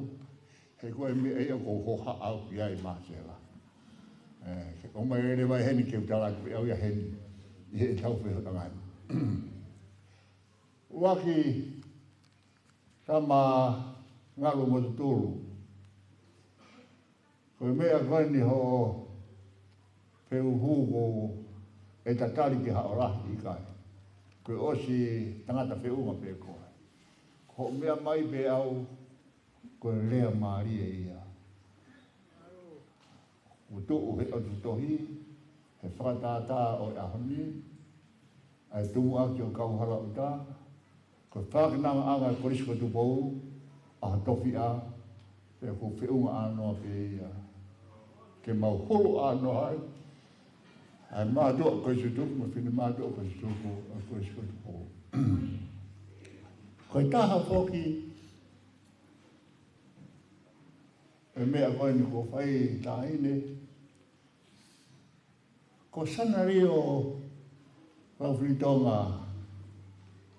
he ko e meʻa ia ʻoku ou hohaʻa au ki ai Māsela. ʻE, ke ko mai leva heni ke u tala atu ʻe au ia heni, ʻi heʻetau fehotangai. ʻUluaki, tama ngalu mo tutulu. Ko e meʻa ko eni hoʻo fehuhu ko e tatali ki haʻo lahi ʻikai. Ko e ʻosi tangata feʻunga pē koe. Ko hoʻo meʻa mai pē au ko e lea mālie ia. Kuo tuʻu he ʻotu tohi, he fakatātā ʻo e ʻaho ni, ʻa e tumuʻaki ʻo Kauhalaʻuta, ko e fakaʻaongaʻanga ʻa e Kolisi ko Tupou, ʻa e tofiʻa, Pea ʻoku feʻunga ʻānoa pē ia ke mau hulu ʻānoa ai ʻa e mātuʻa Kolisi Tutuku mo e finemātuʻa Kolisi Tutuku ʻa Kolisi Kotupou. Ko e taha foki e meʻa ko eni kuo fai, taʻahine, ko Sanalio Laufilitonga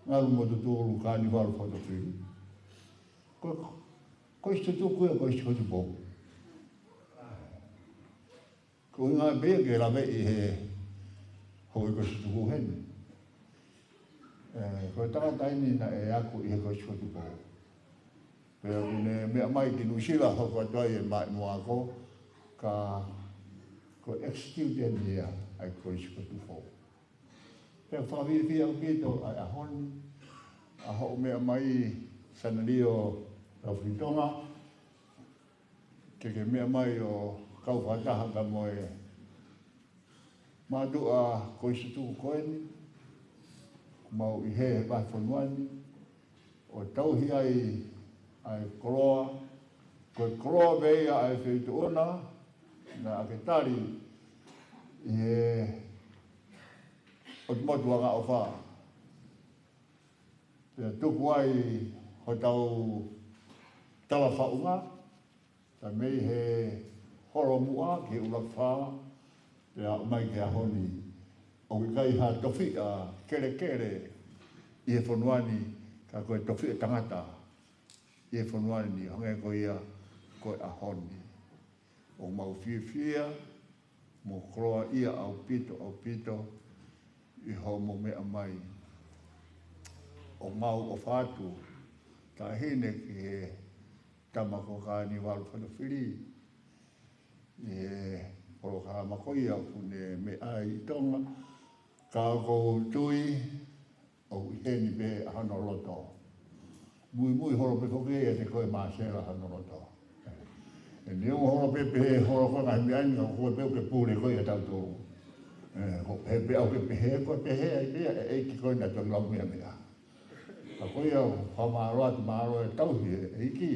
Ngalumotu Tulu Kānivalu Fotofili, ko e Kolisi Tutuku ia ʻo Kolisi Kotupou. Ko e ʻuhinga pē ia ke laveʻi he houʻeiki Kolisi Tutuku heni. Ē, ko e tangata eni naʻe ako ʻi he Kolisi Kotupou. Pea ʻoku ne meʻa mai ki Nuʻusila, hoko atu ai e maʻimoa ako, ka ko e ex-student ia ʻa e Kolisi Kotupou. Pea fakafiefia ʻaupito ʻa e ʻaho ni, ʻa hoʻo meʻa mai Sanalio Laufilitonga, ke ke meʻa mai ʻo kau fakataha pea mo e mātuʻa Kolisi Tutuku ko eni, mau ʻi he vahefonua ni, ʻo tauhi ai ʻa e koloa, ko e koloa pē ia ʻa e feituʻu na, naʻa ke tali ʻi he ʻOtu Motu Angaʻofa. Pea tuku ai hotau talafaʻunga, pea mei he Holomuʻa ki he ʻUluaki Fā, pea aʻu mai ki he ʻaho ni. ʻOku ʻikai ha tofiʻa kelekele ʻi he fonua ni, ka ko e tofiʻa tangata ʻi he fonua ni, hangē ko ia ko e ʻaho ni. ʻOku mau fiefia mo koloaʻia ʻaupito, ʻaupito ʻi hoʻomo meʻa mai. ʻOku mau ʻofa atu, taʻahine, ki he tama ko Kānivalu Fotofili ʻi he polokalama ko ia ʻoku ne meʻa ai ʻi Tonga. Ka ʻoku ou tui ʻoku ʻi heni pē ʻa hono loto. Muimui holo pē foki ʻiate koe Māsela hono loto. ʻE neongo holo pē pehē holo ko e ngaahi meʻa ni, ka ko koe pē ʻoku ke pule ko ia tautolu. Ē, ko e pehē pē ʻoku ke pehē, ko e pehē ai pē ia ʻe ʻEiki ko ē naʻa tau lau meʻa meʻa. Ka ko ia, fakamālō atu, mālō e tauhi ʻe ʻEiki.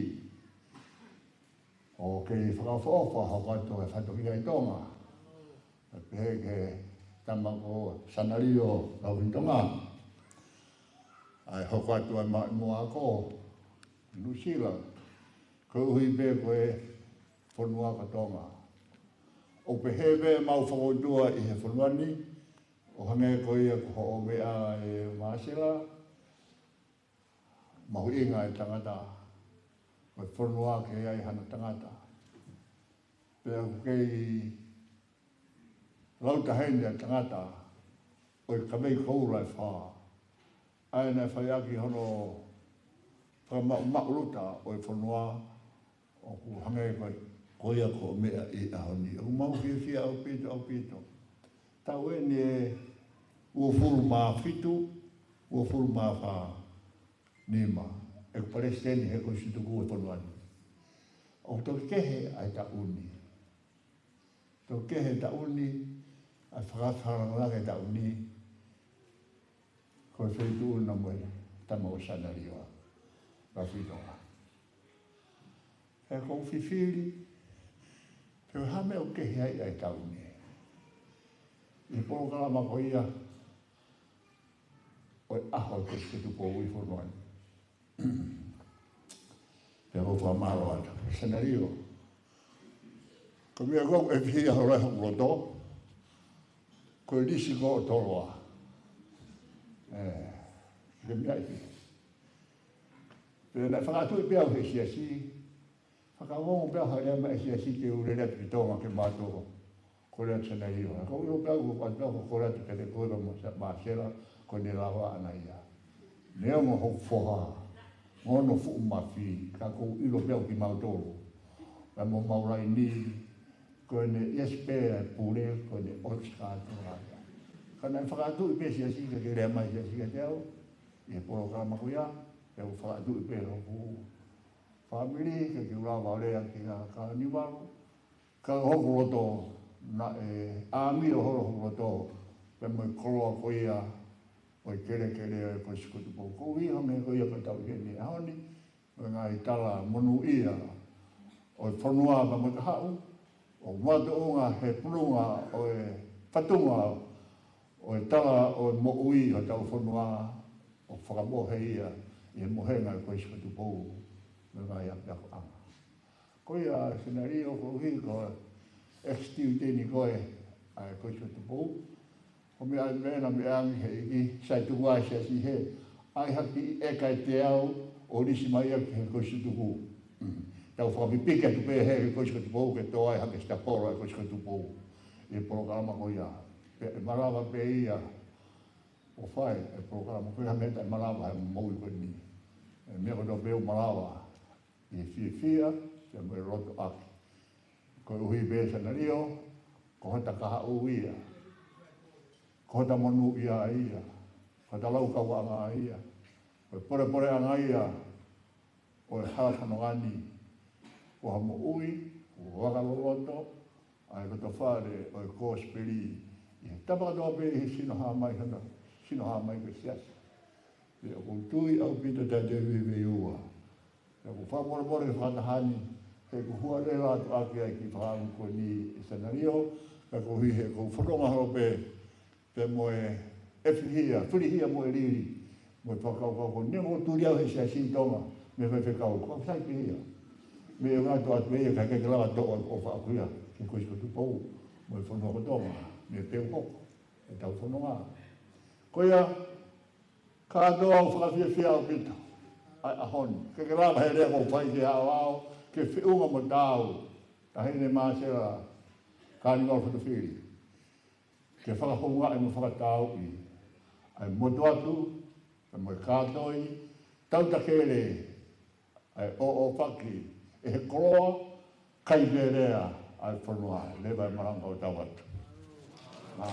ʻOku kei fakaʻofoʻofa hoko atu e fatongia ʻi Tonga. Pea pehē ki he tama ko Sanalio Laufilitonga, ʻa e hoko atu ʻa e maʻimoa ako ʻi Nuʻusila, koeʻuhi pē ko e fonua ko Tonga. ʻOku pehē pē ʻemau fokoutua ʻi he fonua ni, ʻo hangē ko ia ko hoʻo meʻa ʻe Māsela, mahuʻinga e tangata, ko e fonua ke ʻi ai hano tangata. Pea ʻoku kei lautaheni ʻa e tangata ʻo e kavei koula ʻe fā, ʻa ia naʻe fai ʻaki hono fakamaʻumaʻuluta ʻo e fonua. ʻOku hangē ko e, ko ia ko e meʻa ʻi he ʻaho ni. ʻOku mau fiefia ʻaupito, ʻaupito. Taʻu eni ʻe uofulu mā fitu, uofulu mā fā, nima ʻeku palesiteni he Kolisi Tutuku ʻi he fonua ni. ʻOku toki kehe ʻa e taʻu ni. Toki kehe e taʻu ni, ʻa e fakafakalanga e taʻu ni, ko e feituʻu na mo e tama ʻo Sanalio Laufilitonga. He ʻoku ou fifili pe ko e hā e meʻa ʻoku kehe ai ʻa e taʻu ni. ʻI he polokalama ko ia ʻo e ʻaho ʻo e Kolisi Tutuku ʻi he fonua ni. Pea ʻoku ou fakamālō atu. Sanalio, ko e meʻa ko ē ʻoku ʻefihia holo ai hoku loto, ko e lisi ko ē ʻo Toloa. Ē, ko e meʻa ia. Pea naʻe fakaʻatuʻi pē au ʻe he siasi, fakaongo pē au ha lea mei he siasi ke u lele atu ki Tonga ke mātuʻa kole atu Sanalio. Ka ʻoku ou ʻilo pē au, ʻoku ou ʻilo pē au ʻoku ou kole atu kiate koe pea mo Sa-, Māsela, ko ʻene lava ʻana ia. Neongo hoku foha, mo hono fuʻu mafi, ka ʻoku ou ʻilo pē au kimautolu. Pea mo Maulaini, ko ʻene ʻiasi pē ʻa e pule, ko ʻene ʻosi kātoa ia. Ka naʻe fakaʻatuʻi pē siasi ka ke lea mai siasi kiate au, ʻi he polokalama ko ia, pea u fakaʻatuʻi pē hoku fāmili, ke kiu lava ʻo lea ki he Kānivalu. Ka ko hoku loto, naʻe ʻāmio holo hoku loto pea mo e koloa ko ia ʻo e kelekele ʻo e Kolisi Kotupou. Koeʻuhi hangē ko ia ko e tau ʻi heni he ʻaho ni, mo e ngaahi tala monūʻia ʻo e fonua pea mo e kahaʻu, ʻo mātuʻunga he pununga ʻo e fatunga ʻo e tala ʻo e moʻui ʻo hotau fonua, ʻo fakamohe ia ʻi he mohenga ʻo e Kolisi ko Tupou mei he ngaahi ʻapiako ʻanga. Ko ia Senalio, koeʻuhi ko e ex-student koe ʻa e Kolisi ko Tupou, ko e meʻa, meʻa naʻe meʻa ange he ʻEiki, sai tuku ai e siasi hē, ʻai ha kiʻi ʻeka ʻe teau ʻo lisi mai ʻaki he Kolisi ko Tupou. Mm. Tau fakapipiki atu pē he Kolisi ko Tupou ke tō ai hake sitapolo ʻa e Kolisi ko Tupou ʻi he polokalama ko ia. Pea ʻe malava pē ia ʻo fai e polokalama ko ia, meʻa taʻe malava he moʻui ko eni. ʻE meʻa kotoa pē ʻoku malava ʻi he fiefia pea mo e loto ʻaki. Koeʻuhi pē Senalio, ko hota kahaʻu ia, ko hota monūʻia ia, ko hota laukauʻanga ia, ko e polepoleʻanga ia ʻo e hala fononga ni, ko ha moʻui ʻoku vakaloloto ʻa e lotofale ʻo e Kosipeli ʻi he tapa kotoa pē, ʻi he sino hā mai hana, sino hā mai ko e siasi. Pea ʻoku ou tui ʻaupito te tau veiveiua. Pea ʻoku ou fakamolemole he fakataha ni, he ʻoku ou huaʻi leva atu ʻaki ʻa e kiʻi fakaʻamu ko eni ʻe Senalio, ka koeʻuhi he ʻoku ou fononga holo pē pea mo e filihia, filihia mo e lili, mo e fakakaukau ko eni, ʻoku ou tuli au he siasi Tonga mei he faifekau, ko e sai pē ia. Meʻa ʻoku ʻatu atu ia, ka ʻikai ke lava toʻo ʻo faʻakuia ki he Kolisi ko Tupou mo e fonua ko Tonga, mei he peu hoko ʻetau fononga. Ko ia, kātoa ʻoku fakafiefia ʻaupito ʻa e ʻaho ni. ʻIkai ke lava he lea ʻoku ou fai ke aʻoaʻo, ke feʻunga mo taau, Taʻahine Māsela Kānivalu Fotofili, ke fakahoungaʻi mo fakatauʻi ʻa e motu atu, ʻa e mo e kātoi, tautakele ʻa e ʻoʻofaki ʻe he koloa kai pē lea ʻa e fonua. Leva e malanga ʻo tau atu. Ā.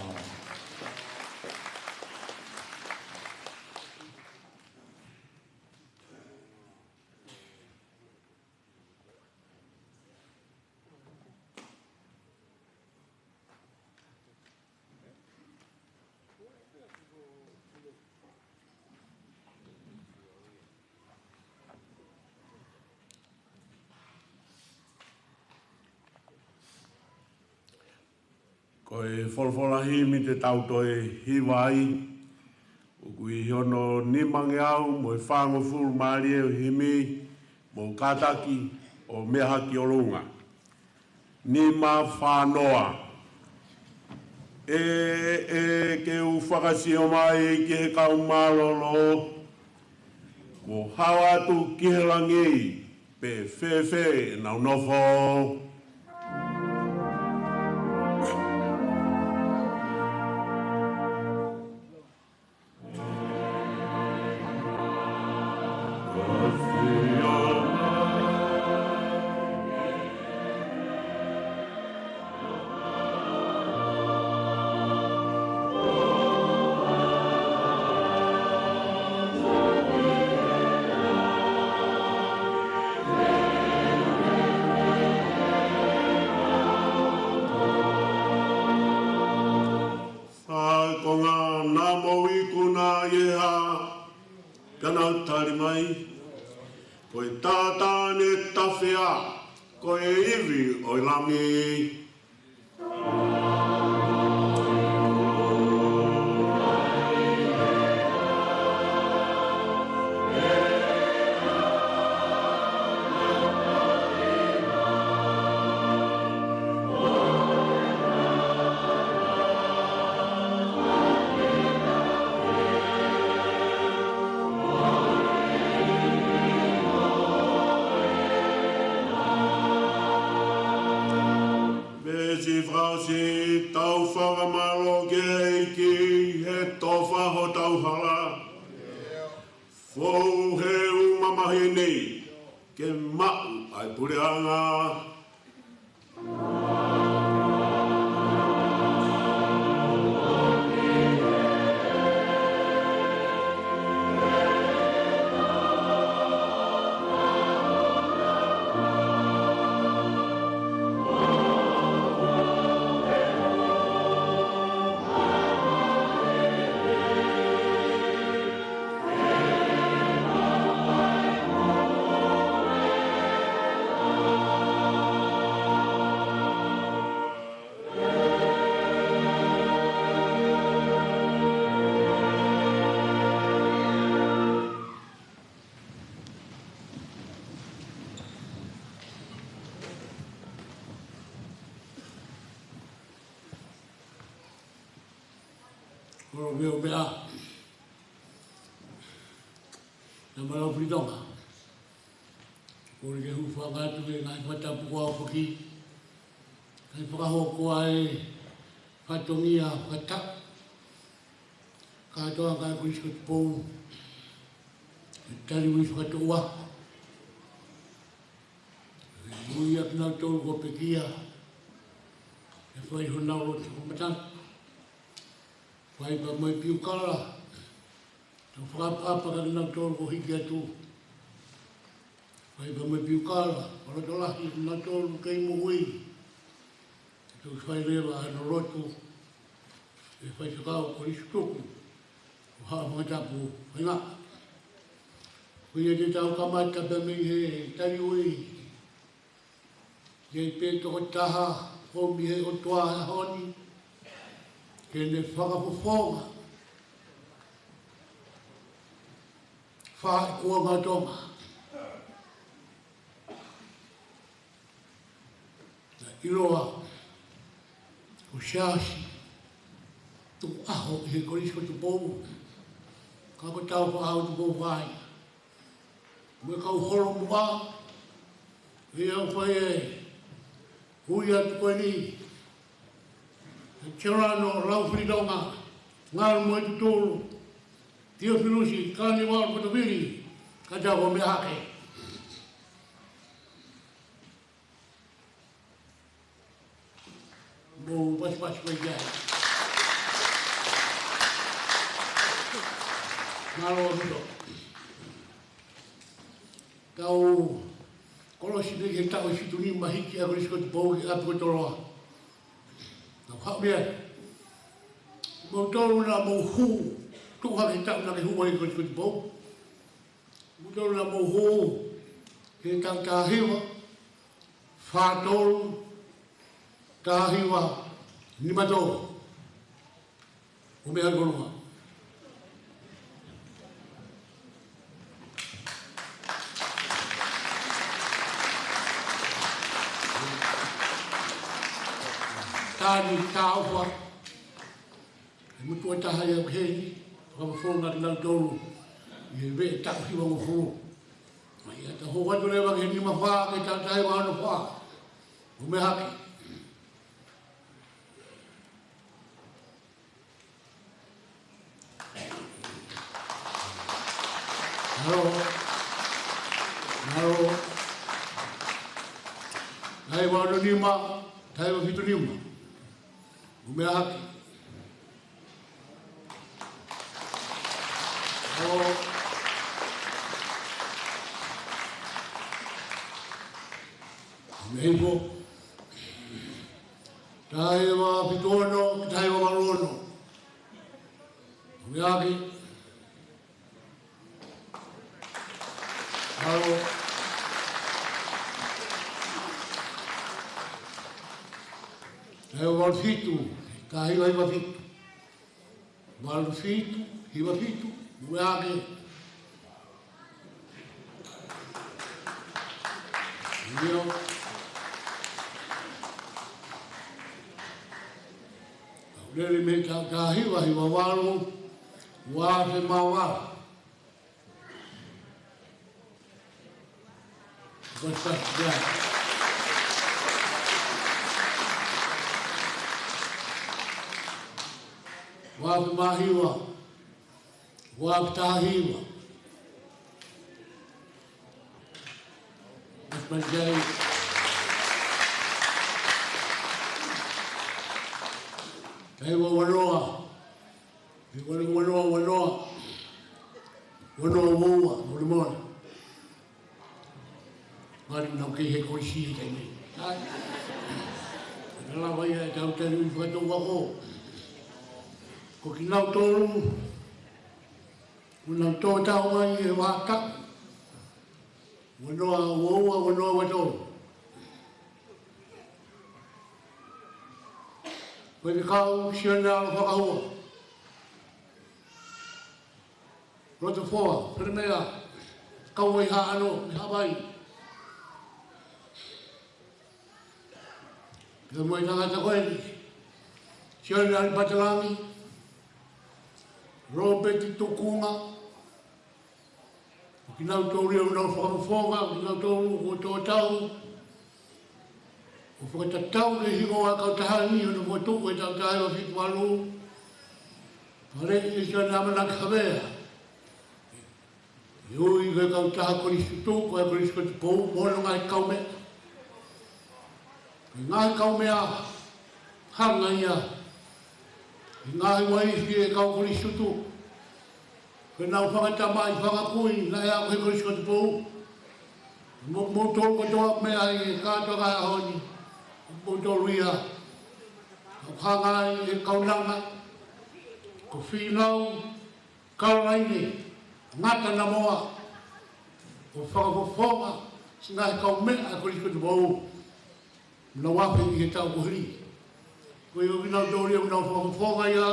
Ko e folofola himi te tau toe hiva ai, ʻoku ʻi hono nimangeau mo e fāngofulu mā ua ʻo e himi, mou kātaki ʻo meʻa hake ki ʻolunga. Nima fā noa. ʻE, ʻe, ke u fakasio mai ki he kau mālōlō, kuo hao atu ki he langi, pe fēfē ʻenau nofo. Fakakonga naʻa mou ikuna ʻi he hā, ka nau tali mai, ko e taʻataʻa ne tafea, ko e ivi ʻo e Lami. Veesi fakaʻosi. Tau fakamālō ki he ʻEiki he tofa hotau hala. Fou he uʻu mamahi ni ke maʻu ʻa e puleʻanga. Kolo veo mea. Tama Laufilitonga. Kole ke u hūfanga atu he ngaahi fakatapu kuo aofaki. Kae fakahoko ai e fatongia fakatapu. Kātoanga ʻa e Kolisi ko Tupou. Tali ui fakatoʻua. Ui ʻa kinautolu kuo pekia. ʻE fai honau lotu fakamatala. Fai pea mo e piukala. Tau fakaʻapaʻapa kia kinautolu kuo hiki atu. Fai pea mo e piukala. Fakalotolahi kia kinautolu kei moʻui. Tau fai leva ʻa hono lotu. ʻE faifekau Kolisi Tuku. ʻO haʻu fakatapu. Fainga. Ko ia te tau kamata pē mei he tali ui. ʻI ai pē tokotaha ʻomi he ʻOtua he ʻaho ni ke ne fakafofonga faʻahi kuonga Tonga. Naʻe ʻiloa ko Siaosi Tukuʻaho ʻi he Kolisi ko Tupou. Ka ko Taufaʻāhau Tupou Vai. Mo e kau holomuʻa, ʻe au fai e ui atu ko eni, ʻa Siolano Laufilitonga, Ngalumoetutulu Tiofilusi Kanivalu Potopili, kae tau ō mei hake. Mou pasipasi mai ki ai. Mālō ʻaupito. Tau kolosi mei he taʻu ʻe fitu nima hiki ʻa e Kolisi ko Tupou ki ʻapi ko Toloa. Tau haʻu mei ai. Moutolu naʻa mou hū, tuʻu hake he taʻu naʻa ke hū ai ʻa e Kolisi ko Tupou. Moutolu naʻa mou hū he taʻu taha hiva fā tolu, taha hiva nima tolu. ʻO meʻa ko Tonga. Tani tāufa. ʻE motuʻa taha ia ʻoku heni, fakafofonga kinautolu ʻi he veʻe taʻu hiva ngofulu. Mai ia ta hoko atu leva ki he nima fā, ki he taʻu taha hiva ono fā. ʻO meʻa hake. Mālō. Mālō. Taha hiva ono nima, taha hiva fitu nima. ʻO meʻa hake. ʻO meʻa hifo. Taha hiva fitu ono, taha hiva valu ono. ʻO meʻa hake. Mālō. Taha hiva valu fitu, taha hiva hiva fitu. Valu fitu, hiva fitu, ʻo meʻa hake. ʻIo. Lele mei he taʻu taha hiva hiva valu, ua afe mā valu. Ua afe mā hiva, ua afe taha hiva. Pasipasi ai. Taha hiva ua noa. Ua noa, ua noa, ua noa. Ua noa ua ua, ua noa. Mali nau kei he kolisi he taimi ni. ʻAi. Ka lava ia ʻetau tali ui fakatoʻua ko. Ko kinautolu, ko kinautolu tau mai he vaka. Ua noa ua ua, ua noa ua tolu. Faifekau Sione ʻAlo Fakaua. Lotofoa, Felemea, Kauaihaʻano, mei Havaii. Pea mo e tangata ko eni, Sione ʻAlipate Langi, Lopeti Tukunga, ʻo kinautolu ia ʻoku nau fakafofonga, ʻo kinautolu ʻoku tō tau ʻo fakatatau ki he hingoa ʻo e kautaha ni ʻo ne fokotuʻu ʻi he taʻu taha hiva fitu valu. Pale ʻi he siana ʻamanaki havea. ʻE ui ko e kautaha Kolisi Tutu, ko e Kolisi Kotipou, mo hono ngaahi kaumeʻa. Ko e ngaahi kaumeʻa, hanga ia ʻe he ngaahi uaifi ʻo e kau Kolisi Tutu, ko ʻenau fanga tamai, fanga kui naʻe aʻu he Kolisi Kotipou. Mo, moutolu kotoa mei he kātoanga ʻo e ʻaho ni, moutolu ia ʻoku hanga ai ʻe he kaunanga ko Fīnau Kalolaine Ngata Namoa ʻo fakafofonga siʻi ngaahi kaumeʻa ʻa e Kolisi Kotipou. Nau afe ʻi he taʻu kuo hili. Ko ia ʻoku nau tō ia, ʻoku nau fakafofonga ia.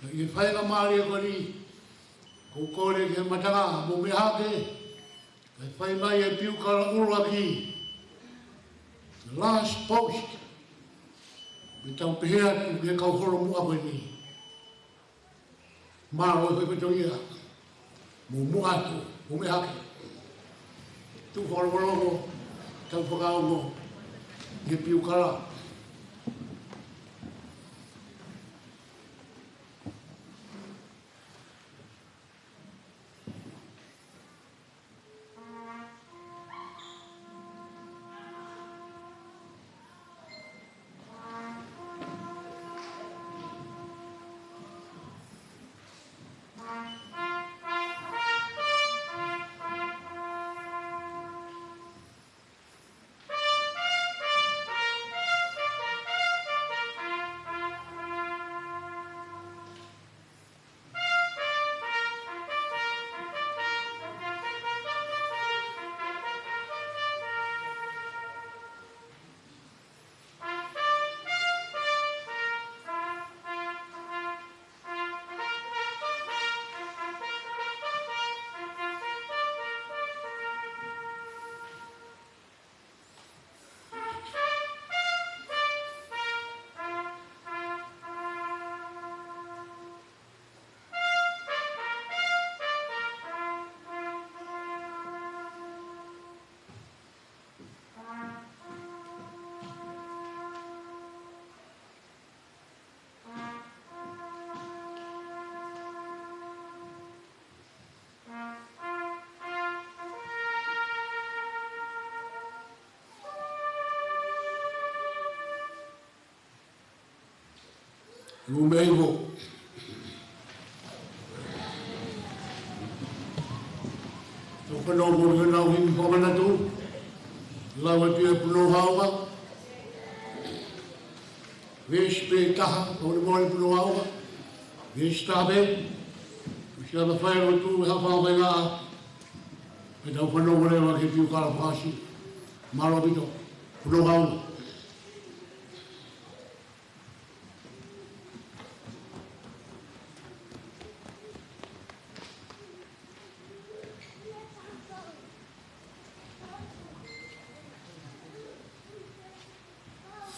Ka ʻi he faingamālie ko eni, ʻoku ou kole ki he matanga mo meʻa hake, kae fai mai e piukala ʻuluaki, last post, mo tau pehē atu ki he kau holomuʻa ko eni. Mālō e faitoʻo ia. Mou muʻa atu, mou meʻa hake. Tuʻu fakalongolongo, tau fakaongo ʻi he piukala. Lumeivo. Tau fanongo ki heʻenau himi fakamanatu. Lau atu ia Punou Haonga. Veesi pē taha, ʻo ne mole Punou Haonga. Veesi taha pē. Mo siʻa mafai lotu, ʻe hafanga mai ngā. Pea tau fanongo leva ki he piukala fakaʻosi. Mālō ʻaupito. Punou Haonga.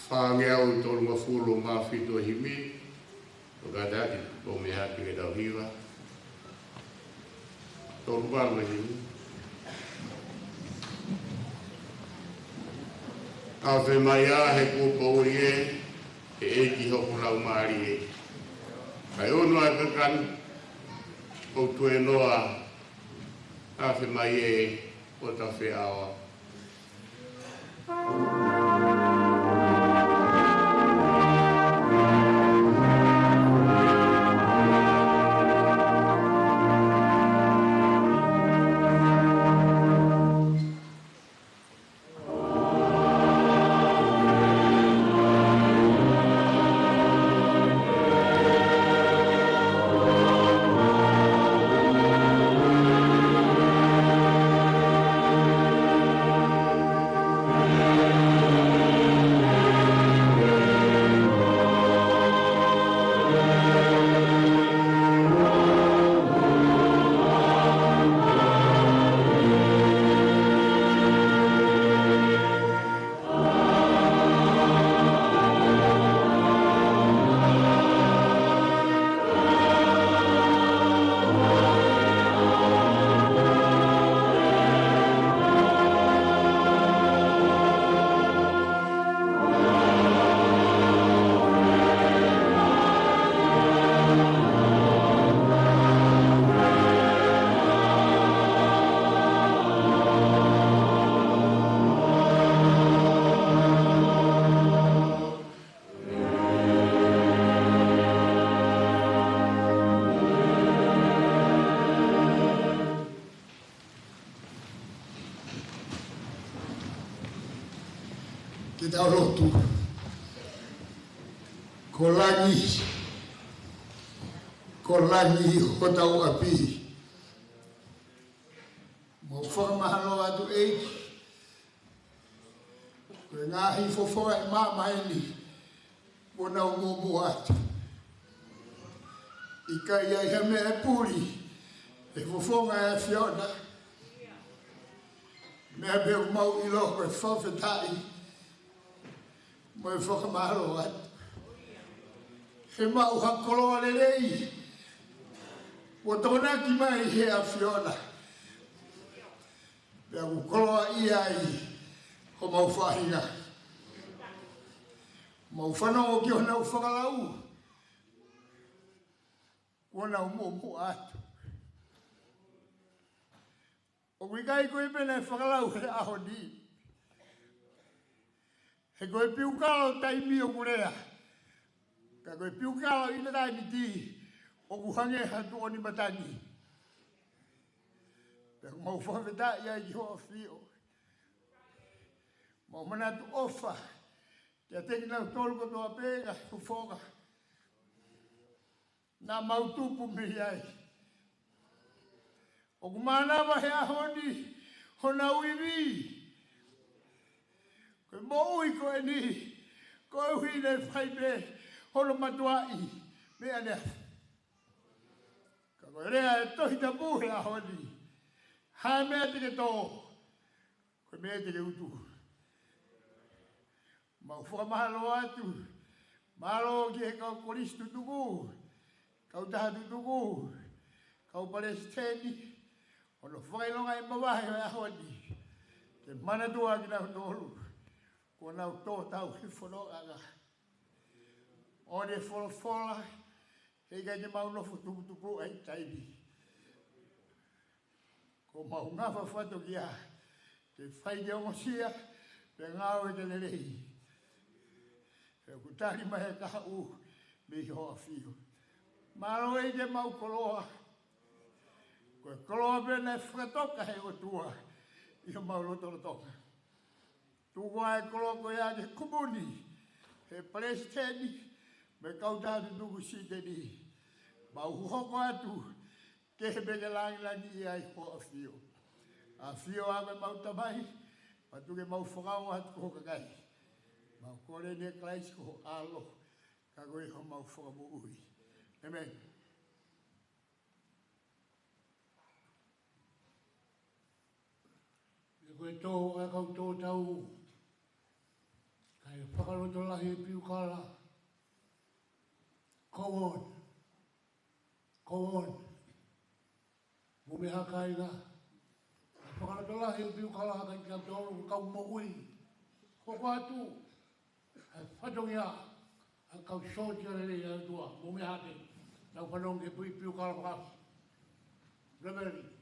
Fāngeau tolungofulu mā fitu e himi, ʻo kātaki, ʻo meʻa hake ke tau hiva. Tolu valu e himi. Afe mai ā he kuo poʻuli ē, ʻe ʻEiki hoku laumālie. Kae ʻunu ʻa e kakano, ʻoku tuēnoa, afe mai ē, ʻo ta feʻao. Ke tau lotu. Ko langi, ko langi hotau ʻapi. Mau fakamahalo atu ʻEiki. Ko e ngaahi fofonga ʻi māmani, kuo nau muʻomuʻa atu. ʻIkai ʻi ai ha meʻa ʻe puli ʻe he fofonga ʻo e ʻAfiona. Meʻa pē ʻoku mau ʻilo ko e fakafetaʻi mo e fakamahalo atu. He maʻu ha koloa lelei kuo tokonaki mai ʻe he ʻAfiona. Pea ʻoku koloaʻia ai homau faʻahinga. Mau fanongo ki honau fakalau. Kuo nau muʻomuʻa atu. ʻOku ʻikai ko e pē naʻe fakalau he ʻaho ni. He ko e piukalo taimi ʻoku lea. Ka ko e piukalo ʻi he taimi ni ʻoku hangē ha tuʻoni matangi. Pea mau fakafetaʻi ai ki hoʻo ʻAfio. Mau manatu ʻofa kiate kinautolu kotoa pē ngaahi fofonga naʻa mau tupu mei ai. ʻOku mānava he ʻaho ni honau ivi. Ko e moʻui ko eni, koeʻuhi naʻe fai pē hono mātuʻaki mei ʻaneafi. Ka ko e lea ʻa e Tohi Tapu he ʻaho ni, ha meʻa te ke tō, ko e meʻa te ke utu. Mau fakamahalo atu. Mālō ki he kau kolisi tutuku, kautaha tutuku, kau palesiteni, hono fakaʻilonga e mavahe ʻo e ʻaho ni. Ke manatua kinautolu kuo nau tō tau he fononga. ʻOku ne folofola, heʻikai ke mau nofo tuputupuʻa ʻi he taimi. Ko mau ngafa fatokia ke fai ke ongosia, pea ngāue ke lelei. He ʻoku tali mai e kahaʻu mei hoʻo ʻAfio. Mālō ʻEiki, mau koloa. Ko e koloa pē naʻe fakatoka he ʻOtua ʻi homau lotolotonga. Tuku ā e koloa ko ia ke kupu ni he palesiteni mo e kautaha tutuku siteni. Mau hoko atu ke he peke langilangi ʻi ai hoʻo ʻAfio. ʻAfio ā ko e mau Tamai, pea tuku ke mau fakaongo atu ki ho kakai. Mau kole ni ʻia Kalaisi ko ho ʻAlo, ka ko homau Fakamoʻui. ʻĒmeni. He ko e tō ʻa e kau tō tau, kae fakalotolahi e piukala. Come on. Come on. Mou meʻa hake kāinga. Kae fakalotolahi e piukala hake kia tolu kau moʻui. Hoko atu ʻa e fatongia ʻa e kau sōtia lelei ʻa e ʻOtua. Mou meʻa hake. Tau fanongo ki he piukala fakaʻosi. Reverend.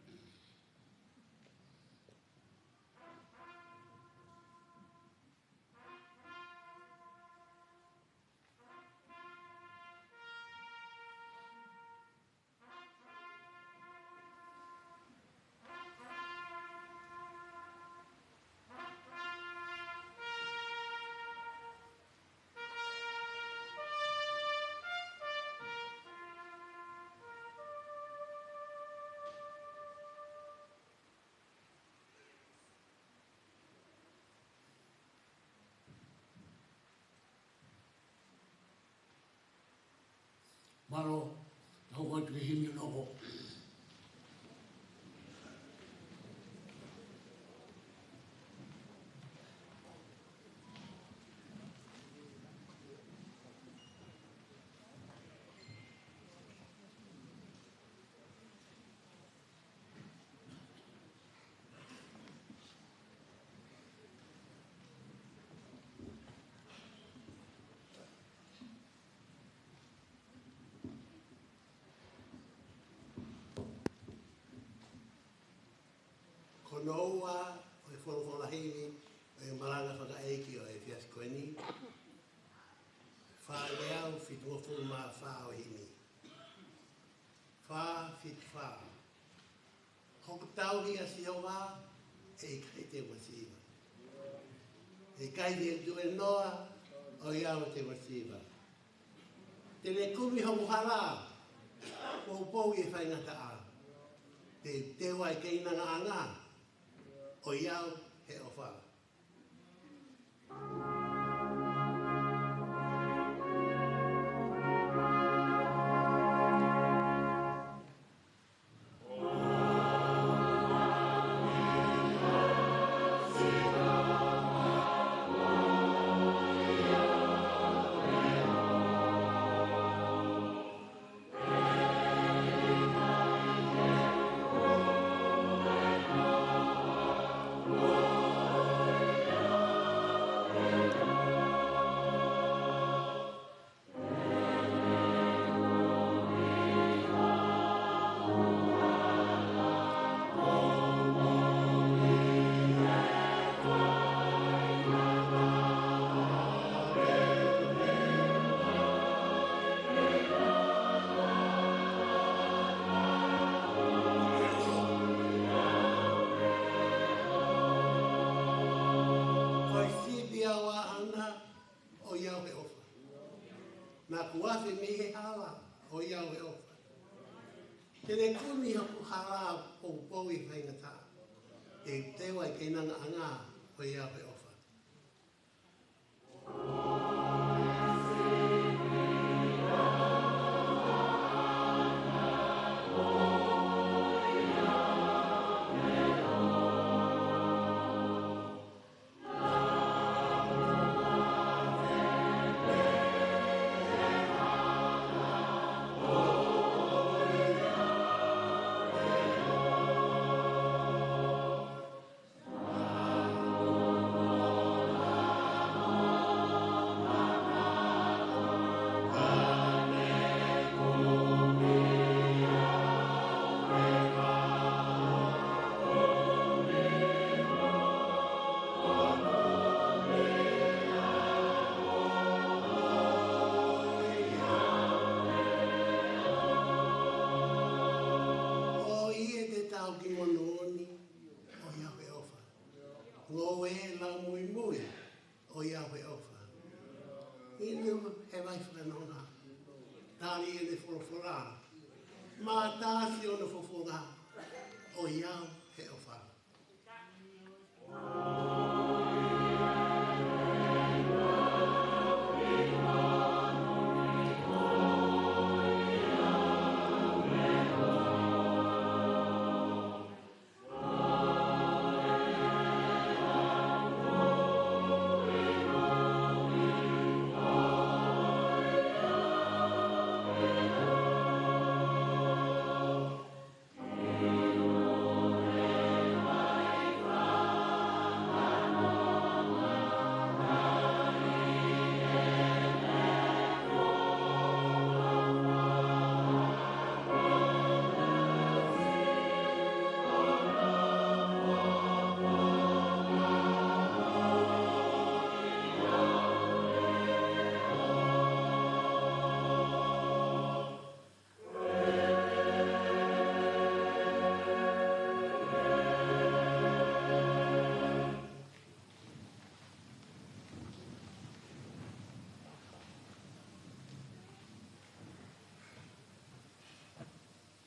Mālō, tau hoko atu ki he himi ʻo e nofo. Ko hono ua ʻo e folofola himi ʻo e malanga fakaʻeiki ʻo e efiafi ko eni, fā teau fitungofulu mā fā ʻo e himi. Fā fitu fā. Hoko tau kia Sihova, ʻe ʻikai te u masiva. ʻIkai te u tuʻu ʻi he noa, ʻo ʻi ai au te u masiva. Te ne kumi hoku hala, poupou ʻi he faingataʻa. Te u teu ʻa e keinangaʻanga, ʻo ʻi ai au he ʻofa. Ko e sipi ʻa e ʻaʻana, ʻo ʻi ai au he ʻofa. Naʻa ku afe mei he hala, ʻo ʻi ai au he ʻofa. Te ne kumi hoku hala, poupou ʻi he faingataʻa. Te u teu ʻa e keinangaʻanga, ʻo ʻi ai au he ʻofa. ʻOku ʻi ai e tauhi moʻoni, ʻo ʻi ai au he ʻofa. Ngoue laumuimui, ʻo ʻi ai au he ʻofa. Inu he vai fakanonga, tali ʻene folofola. Mātā siʻono fofonga, ʻo ʻi ai au he ʻofa.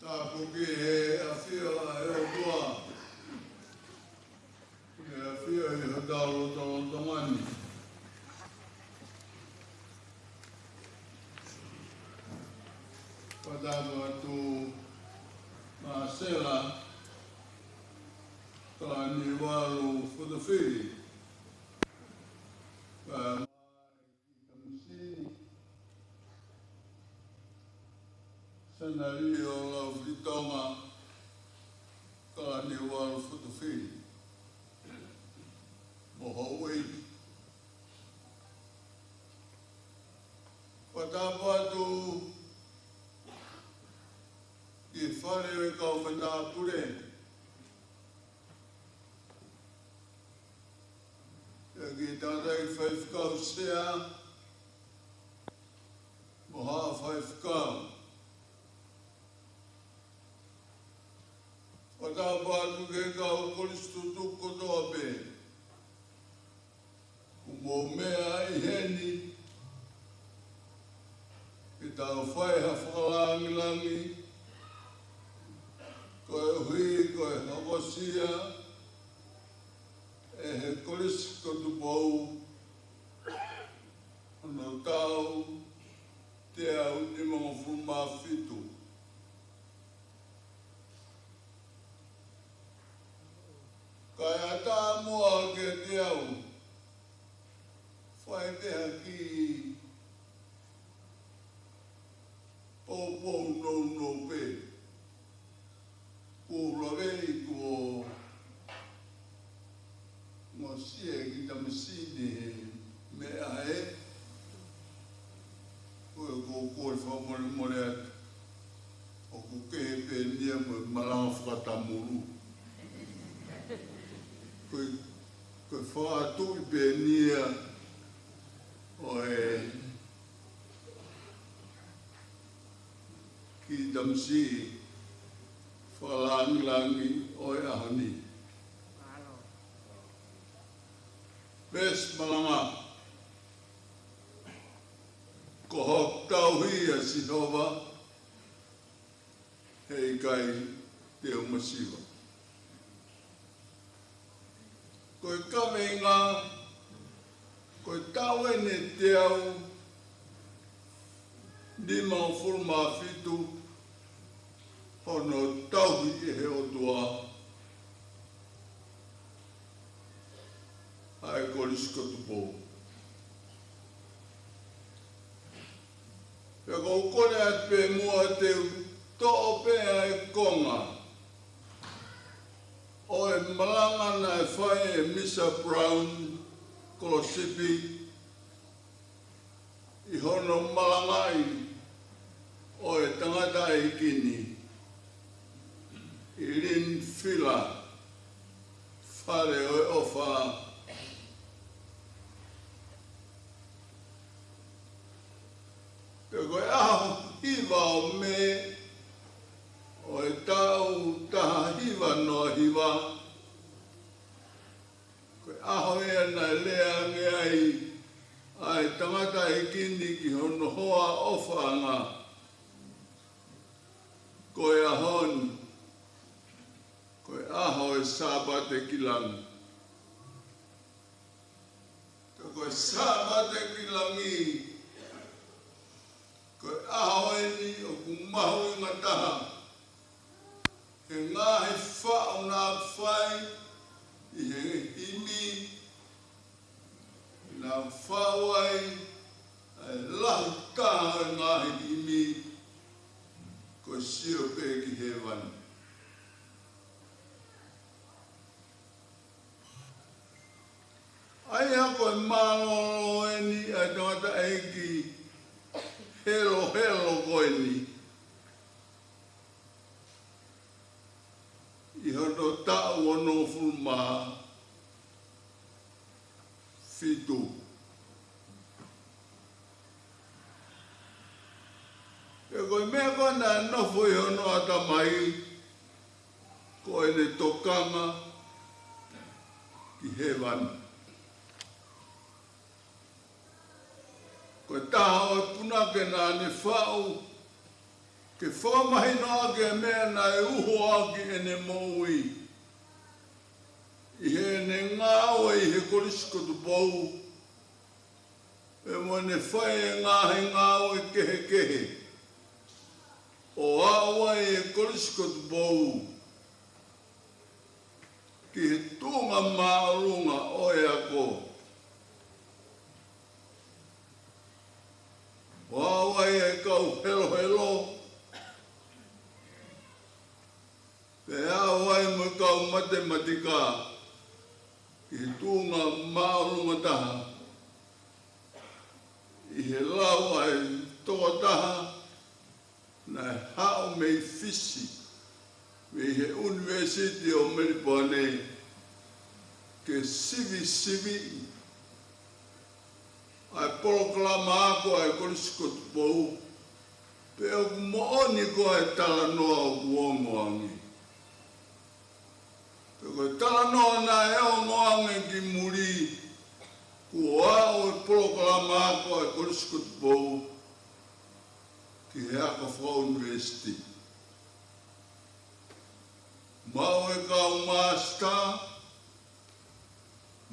Tāpuaki ʻa e ʻAfiona ʻa e ʻOtua, ʻa e ʻAfiona ʻi hotau lotolotonga ni. Fakatapu atu Māsela Kalaniuvalu Fotofili. Pea mai ki Kamisini Sanalio Laufilitonga Kalaniuvalu Fotofili mo houʻeiki. Fakatapu atu ki he fale ʻo e kau matāpule, ʻa e kiʻi tangataʻeiki faifekau sea mo haʻa faifekau. Fakatapu atu ki he kau kolisi tutuku kotoa pē. ʻo meʻa ʻi heni, ke tau fai ha fakalāngilangi, koeʻuhi ko e hokosia ʻe he Kolisi ko Tupou hono taʻu teau nimangofulu mā fitu. Kae ʻatā muʻa kiate au, fai pē ha kiʻi poupou nounou pē. Kuo u laveʻi kuo ngosia ʻe Kitamasi ni he meʻa ē. Ko e, ko e, ko e fakamolemole atu. ʻOku kehe pē eni ia mo e malanga fakatamulu. Ko e, ko e fakatuʻi pē eni ia ʻo e Kitamasi fakalāngilangi ʻo e ʻaho ni. Veesi malanga. Ko hoku tauhi ʻa Sihova, heʻikai te u masiva. Ko e kaveinga, ko e taʻu eni teau nimangofulu mā fitu hono tauhi ʻe he ʻOtua ʻa e Kolisi ko Tupou. Pea ʻoku ou kole atu pē muʻa te u toʻo pē ʻa e konga ʻo e malanga naʻe fai ʻe Misa Brown Kolosipi ʻi hono malangaʻi ʻo e tangataʻeiki ni ʻi Linifila, Fale ʻo e ʻOfa. Pea ko e ʻaho hiva ʻo Mē ʻo e taʻu taha hiva noa hiva, ko e ʻaho ia naʻe lea ange ai ʻa e tangataʻeiki ni ki hono hoa ʻofaʻanga. Ko e ʻaho ni, ko e ʻaho ʻo e Sāpate ki langi. Ka ko e Sāpate ki langi, ko e ʻaho eni ʻoku mahuʻinga taha he ngaahi faʻu naʻe fai ʻi he himi, naʻe fai ai ʻa e lahi taha ʻo e ngaahi himi, ko e Sio Pē ki Hēvani. ʻA ia ko e mālōlō eni ʻa e tangataʻeiki helohelo ko eni ʻi hono taʻu onongofulu mā fitu. Pea ko e meʻa ko ē naʻe nofo ʻi hono ʻatamai, ko ʻene tokanga ki Hēvani. Ko e taha ʻo e punake naʻa ne faʻu ke fakamahinoʻaki e meʻa naʻe uho ʻaki ʻene moʻui ʻi heʻene ngāue ʻi he Kolisi ko Tupou, pea mo ʻene fai e ngaahi ngāue kehekehe ʻo aʻu ai e Kolisi ko Tupou ki he tuʻunga māʻolunga ʻo e ako, ʻo aʻu ai e kau helohelo, pea aʻu ai mo e kau matematika ki he tuʻunga māʻolunga taha ʻi he lau ʻa e tokotaha naʻe haʻu mei Fisi, mei he ʻUnivēsiti ʻo Melipoane, ke sivisiviʻi ʻa e polokalama ako ʻa e Kolisi ko Tupou, pe ʻoku moʻoni koā e talanoa ʻoku ongo ange. Pea ko e talanoa naʻe ongo ange ki muli, Kuo aʻu e polokalama ako ʻa e Kolisi ko Tupou ki he ako fakaʻunivēsiti. Maʻu e kau māsitā,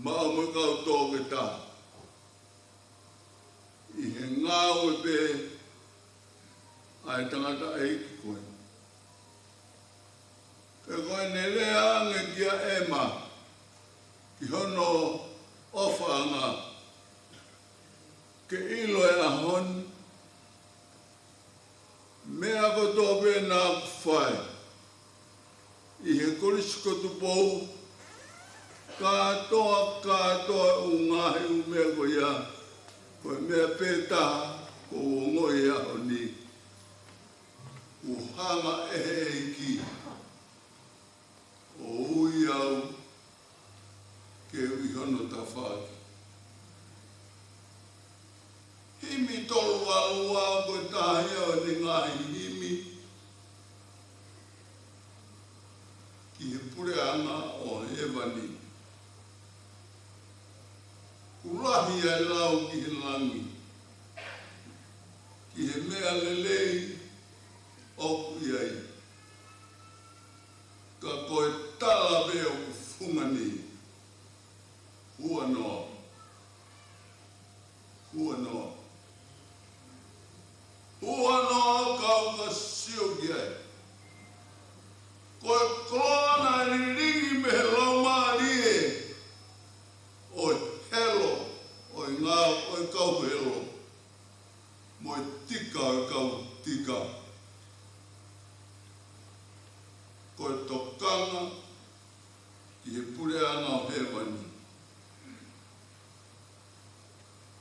maʻu mo e kau toketā. ʻI he ngāue pē ʻa e tangataʻeiki ko ē. Pea ko ʻene lea ange kia ʻEma ki hono ʻofaʻanga, ke ʻilo e ʻaho ni, meʻa kotoa pē naʻa ku fai ʻi he Kolisi ko Tupou, kātoa, kātoa ʻū ngaahi ʻū meʻa ko ia, ko e meʻa pē taha ʻoku ou ongoʻi he ʻaho ni, kuo hanga ʻe he ʻEiki ʻo ui au ke u ʻi hono tafaʻaki. Himi tolu valu ua ko e taha ia ʻo ʻene ngaahi himi ki he puleʻanga ʻo hēvani. Kuo lahi ʻa e lau ki he langi, ki he meʻa lelei ʻoku ʻi ai. Ka ko e tala pē ʻoku fungani. Huanoa. Huanoa. Huanoa kau ka sio ki ai. Ko e koloa naʻe lilingi mei he laumālie ʻo e helo, ʻo e ngāue ʻo e kau helo, mo e tika ʻo e kau tika. Ko e tokanga ki he puleʻanga ʻo hēvani.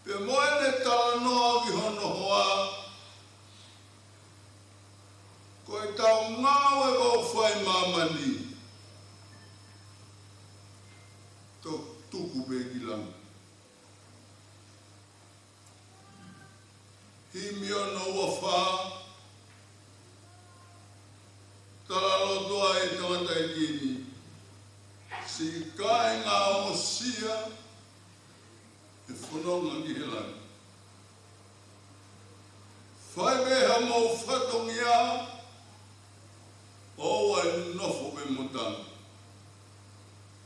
Pea mo ʻene talanoa ki hono hoa, ko e tau ngāue ʻoku fai ʻi māmani, toki tuku pē ki langi. Himi ono ua fā, talaloto ai e tangataʻeiki ni, siʻi kāinga ʻosi ia, ʻe fononga ki he langi. Fai pē haʻamou fatongia, ʻoua ʻe nofo pē mo tangi.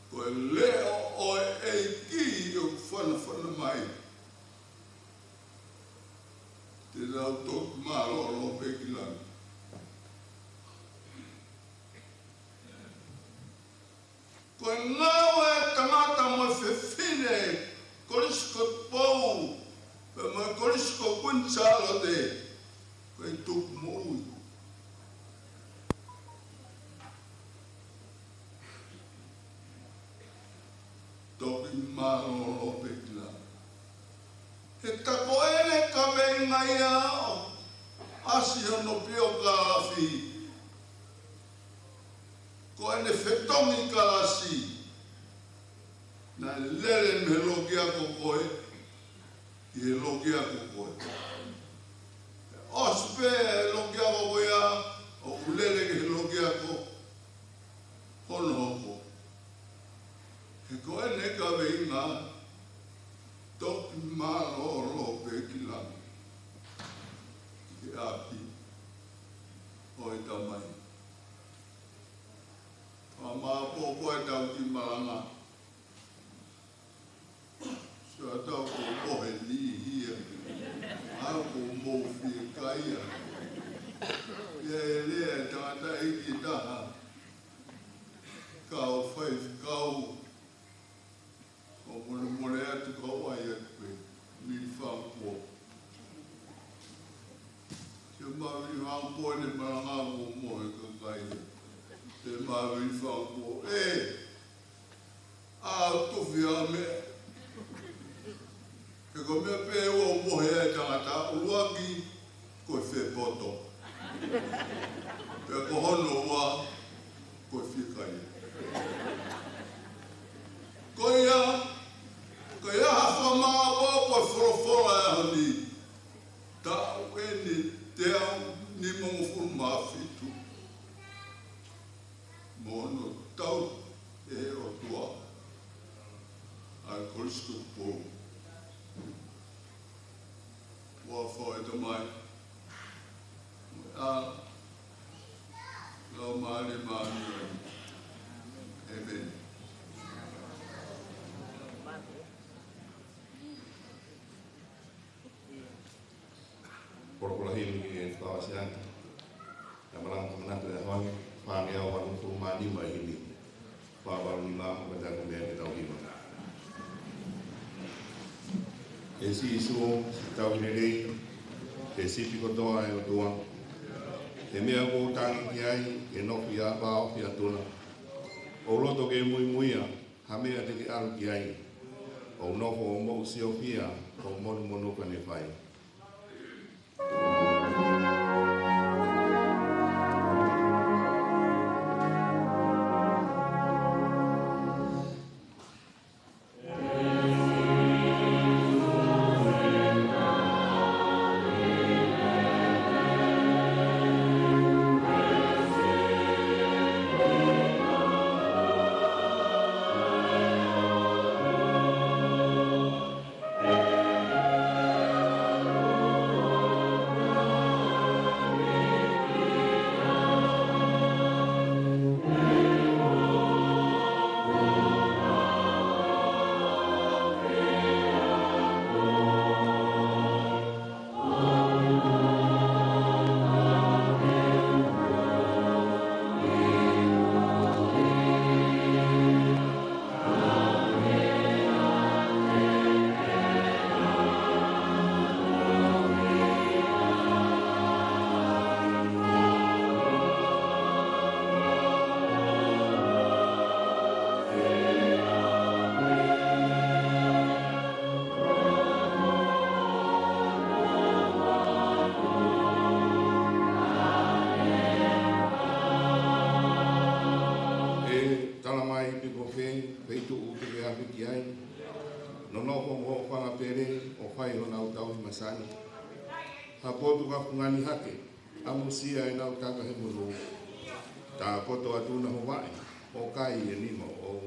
Ko e leʻo ʻo e ʻEiki ʻoku fanafana mai. Te tau toki mālōlō pē ki langi. Ko e ngāue ʻa e tangata mo e fefine, Kolisi ko Tupou, pea mo e Kolisi ko Kuini Sālote, ko e tuku moʻui. Toki mālōlō pē ki langi. He tā ko ʻene kaveinga ia ʻo ʻasi hono pio kalasi. Ko ʻene fetongi kalasi, naʻe lele mei he loki ako ko ē ki he loki ako ko ē. ʻOsi pē loki ako ko ia, ʻoku lele ki he loki ako hono hoko. He ko ʻene kaveinga, toki mālōlō pē ki langi, ki he ʻapi ʻo e Tamai. Fakamāʻopoʻopo ʻetau kiʻi malanga. Sio atu, ʻoku mou mohe niʻihi ia. ʻOku mou fiekaia. ʻI ai e lea ʻa e tangataʻeiki taha, kau faifekau, ʻo molemole atu kau ʻai atu pē, mili fāngupō. Sio, mili fāngupō ʻene malanga, ʻoku mohe e kakai. Sio, mili fāngupō. ʻE, ʻa, tufi ʻa e meʻa. He ko e meʻa pē ʻoku mohe ai e tangata, ʻuluaki, ko e fepoto. Pea ko hono ua, ko e fiekaia. Ko ia, ko ia ha fakamāʻopoʻopo e folofola ʻo e ʻaho ni. Taʻu ʻeni teau nimangofulu mā fitu. Mo hono tauhi ʻe he ʻOtua ʻa e Kolisi ko Tupou. ʻOfa ʻa e Tamai, ʻa e Laumālie Māʻoniʻoni. ʻĒmeni. Polokalama himi ke fakaʻosi atu. Ka malanga ka manatu e hoange, fāngeau valungofulu mā nima e himi. Fā valu nima, ʻo ka tau meʻa ke tau himi. ʻE Sīsū, siʻi Tauhine, ʻe sipi kotoa ʻa e ʻOtua. Ko e meʻa ʻoku ou tangi ki ai, ke nofo ʻi he ʻapaʻapa ʻo e ʻOtua. ʻOku ou loto ke muimuia ha meʻa te ke ʻalu ki ai. ʻOku ou nofo ʻo moʻu siofia, ʻo monumonuka ne fai. ʻE, talamai pe ko fē feituʻu te ke afe ki ai, nonofo mo hoʻo fanga pele ʻo fai honau tauhi masani. Ha potu ka fungani hake, ʻamusia ʻenau taka he monū. Tākoto atu na ho vaʻe, ʻo kai e nima ʻoʻou.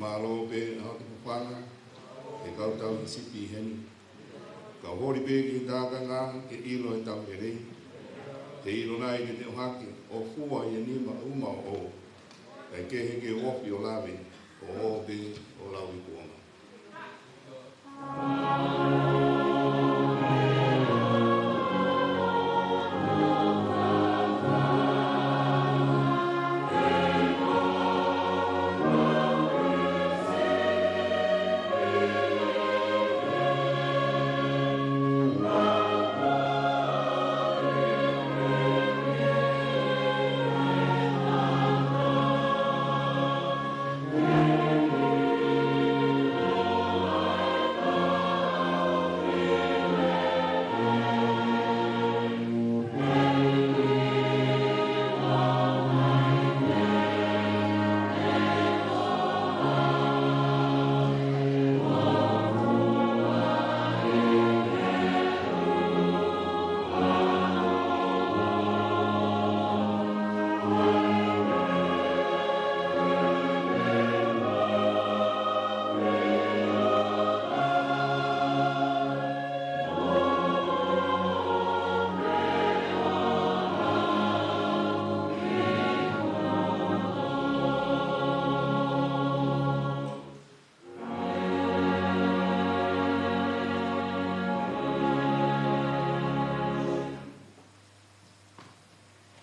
Mālō pē ʻa hoto fafanga, ʻe kau tauhi sipi heni. Kau holi pē ki he tākanga ke ʻilo e tau lelei. He ʻilo nai ke te ʻohake, ʻo fua ʻi he nima uma ʻoʻou. Kae kehe ke ofi ʻo lave, ʻo ō pē ʻo lau i kuonga.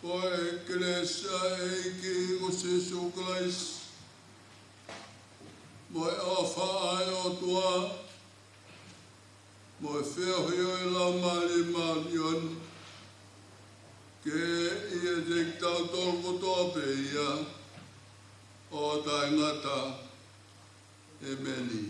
Ko e kelesi ʻa e ʻEiki ko Sīsū Kalaisi, mo e ʻofa ʻa e ʻOtua, mo e feohi ʻo e Laumālie Māʻoniʻoni, ke ʻiate kitautolu kotoa pē ia ʻo taʻengata. ʻEmeni.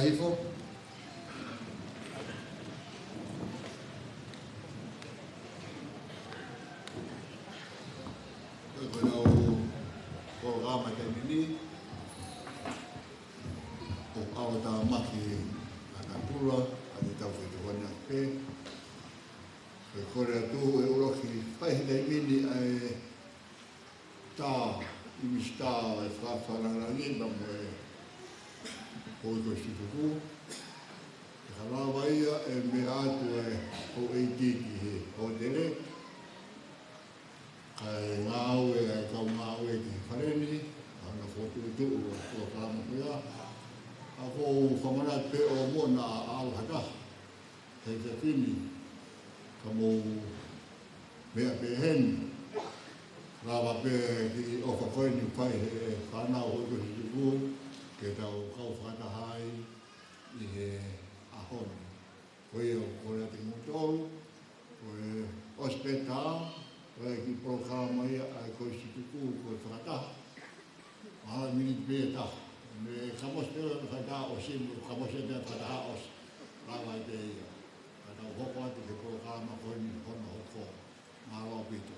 Ifo. Ko e lau polokalama taimi ni, ʻoku ʻalu ʻo tāmaki ʻa e natula, ʻa e tau fetokoni ake pē. Ko e kole atu ʻe ʻuluaki fai he taimi ni ʻa e tā, ʻi Minisitā ʻo e Fakafalala ni, pea mo e Houʻeiki ko Sisituku. ʻE ka lava ia ʻe meʻa atu e houʻeiki ki he hōtele, kae ngāue ʻa e kau ngāue ki he fale ni, ʻa hono fokotuʻutuʻu ʻo e polokalama ko ia. ʻA ko u fakamanatu pē ʻo mona ʻalu ha taha he efiafi ni, ka mou meʻa pē heni. Lava pē kiʻi ʻofa ko eni fai he fānau Houʻeiki ko Sisituku, ke tau kau fakataha ai ʻi he ʻaho ni. Ko ia ʻoku ou kole atu kiate kimoutolu, ko e ʻosi pē tā, ko e kiʻi polokalama ia ʻa e ko Sisituku, ko e fakataha. Mahalo miniti pē ʻe taha. Mei he kamosi pē ʻo e fakataha ʻosi, mei he kamosi pē ʻo e fakataha ʻosi. Lava ai pē ia. Ka tau hoko atu ki he polokalama ko eni hono hoko. Mālō ʻaupito.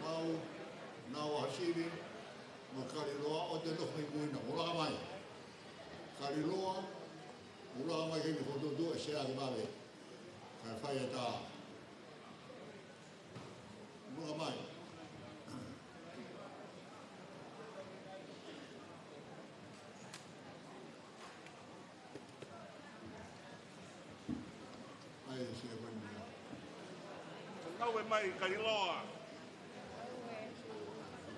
Mau, nau a sivi, mo Kaliloa, ʻo te nofo ʻi mui na, ʻo laka mai. Kaliloa, ʻo laka mai ke ni foto tu e sea ke vave. Kae fai e tā. Muʻa mai. Ai, se mai. Ngāue mai Kaliloa.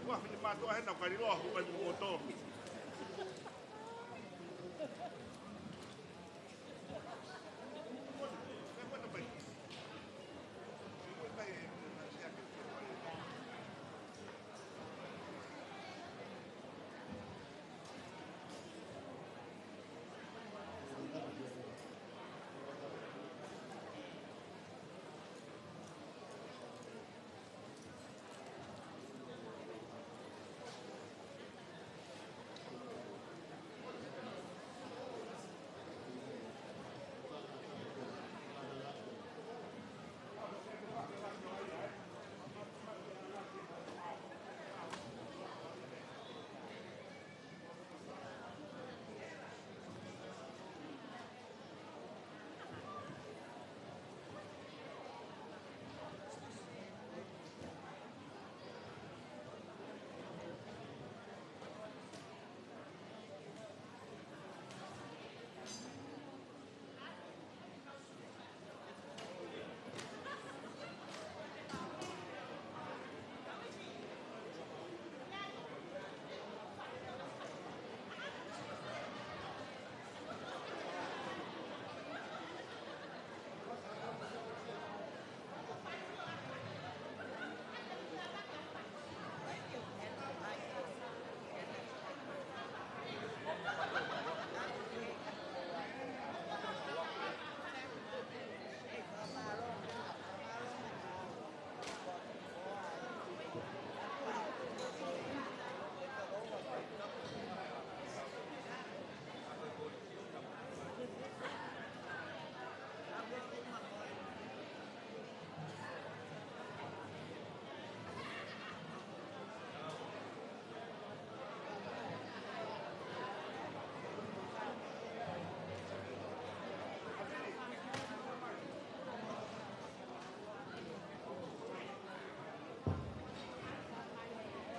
Ua fini mātuʻa hena Kaliloa, hu mai mo moto.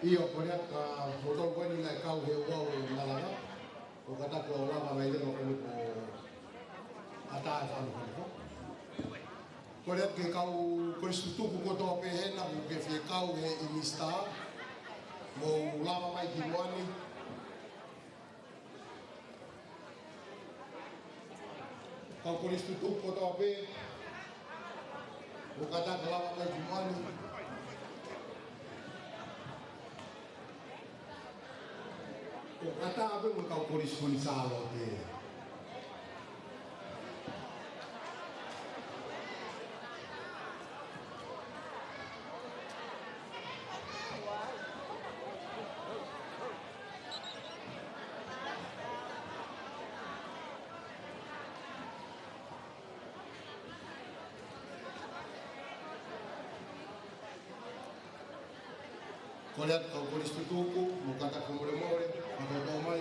ʻIo, ko ia ka hoto ko eni naʻe kau he ʻuhau e malanga, ʻoku kātaki ʻo lava mai leva ko eni ko ʻAtā e fānau fānau. Ko ia ke kau kolisi tutuku kotoa pē hena, ʻoku ke fie kau he ʻinisitā, mou lava mai ki muʻa ni. Kau kolisi tutuku kotoa pē, ʻoku kātaki lava mai ki muʻa ni. ʻOku kātaki pē mo e kau kolisi Kuini Sālote. Ko ia kau kolisi tutuku, mou kātaki fakamolemole, mou kātaki mai.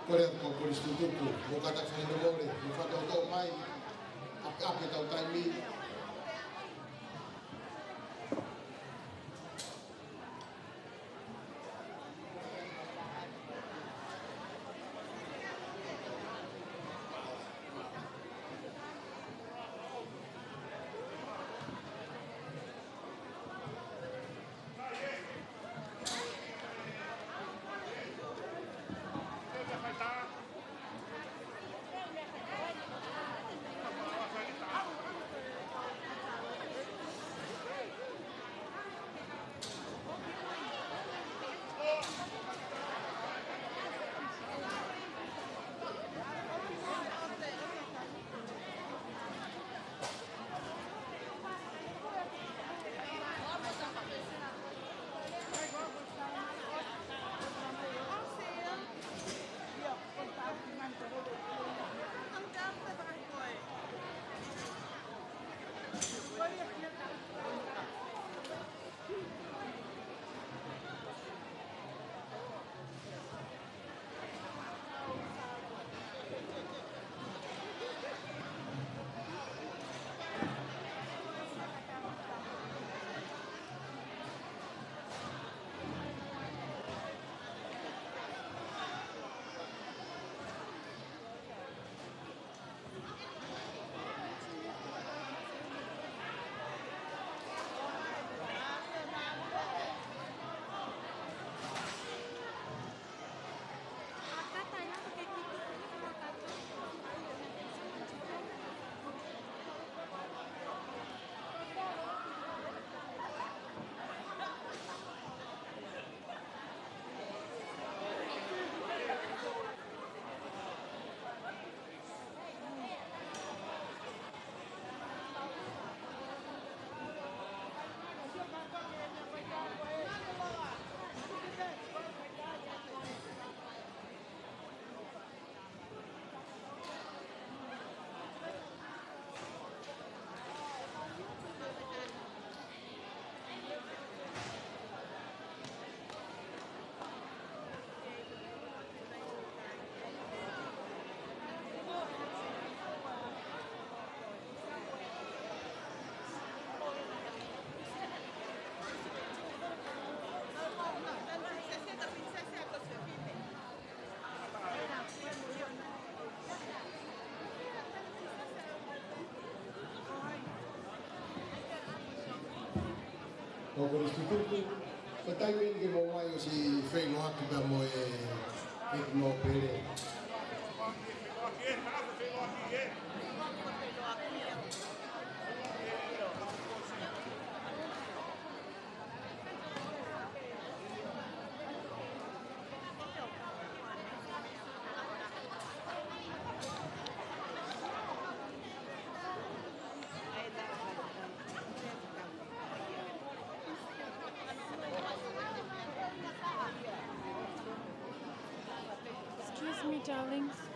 Ko ia kau kolisi tutuku, mou kātaki fakamolemole, mou fakatōtō mai, ʻapi ʻapi ʻetau taimi. Ko e Kolisi Tutuku, ko e taimi eni ke mou ō mai ʻo siʻi feʻiloaki pea mo e ʻEiki Nōpele. Excuse me, darlings.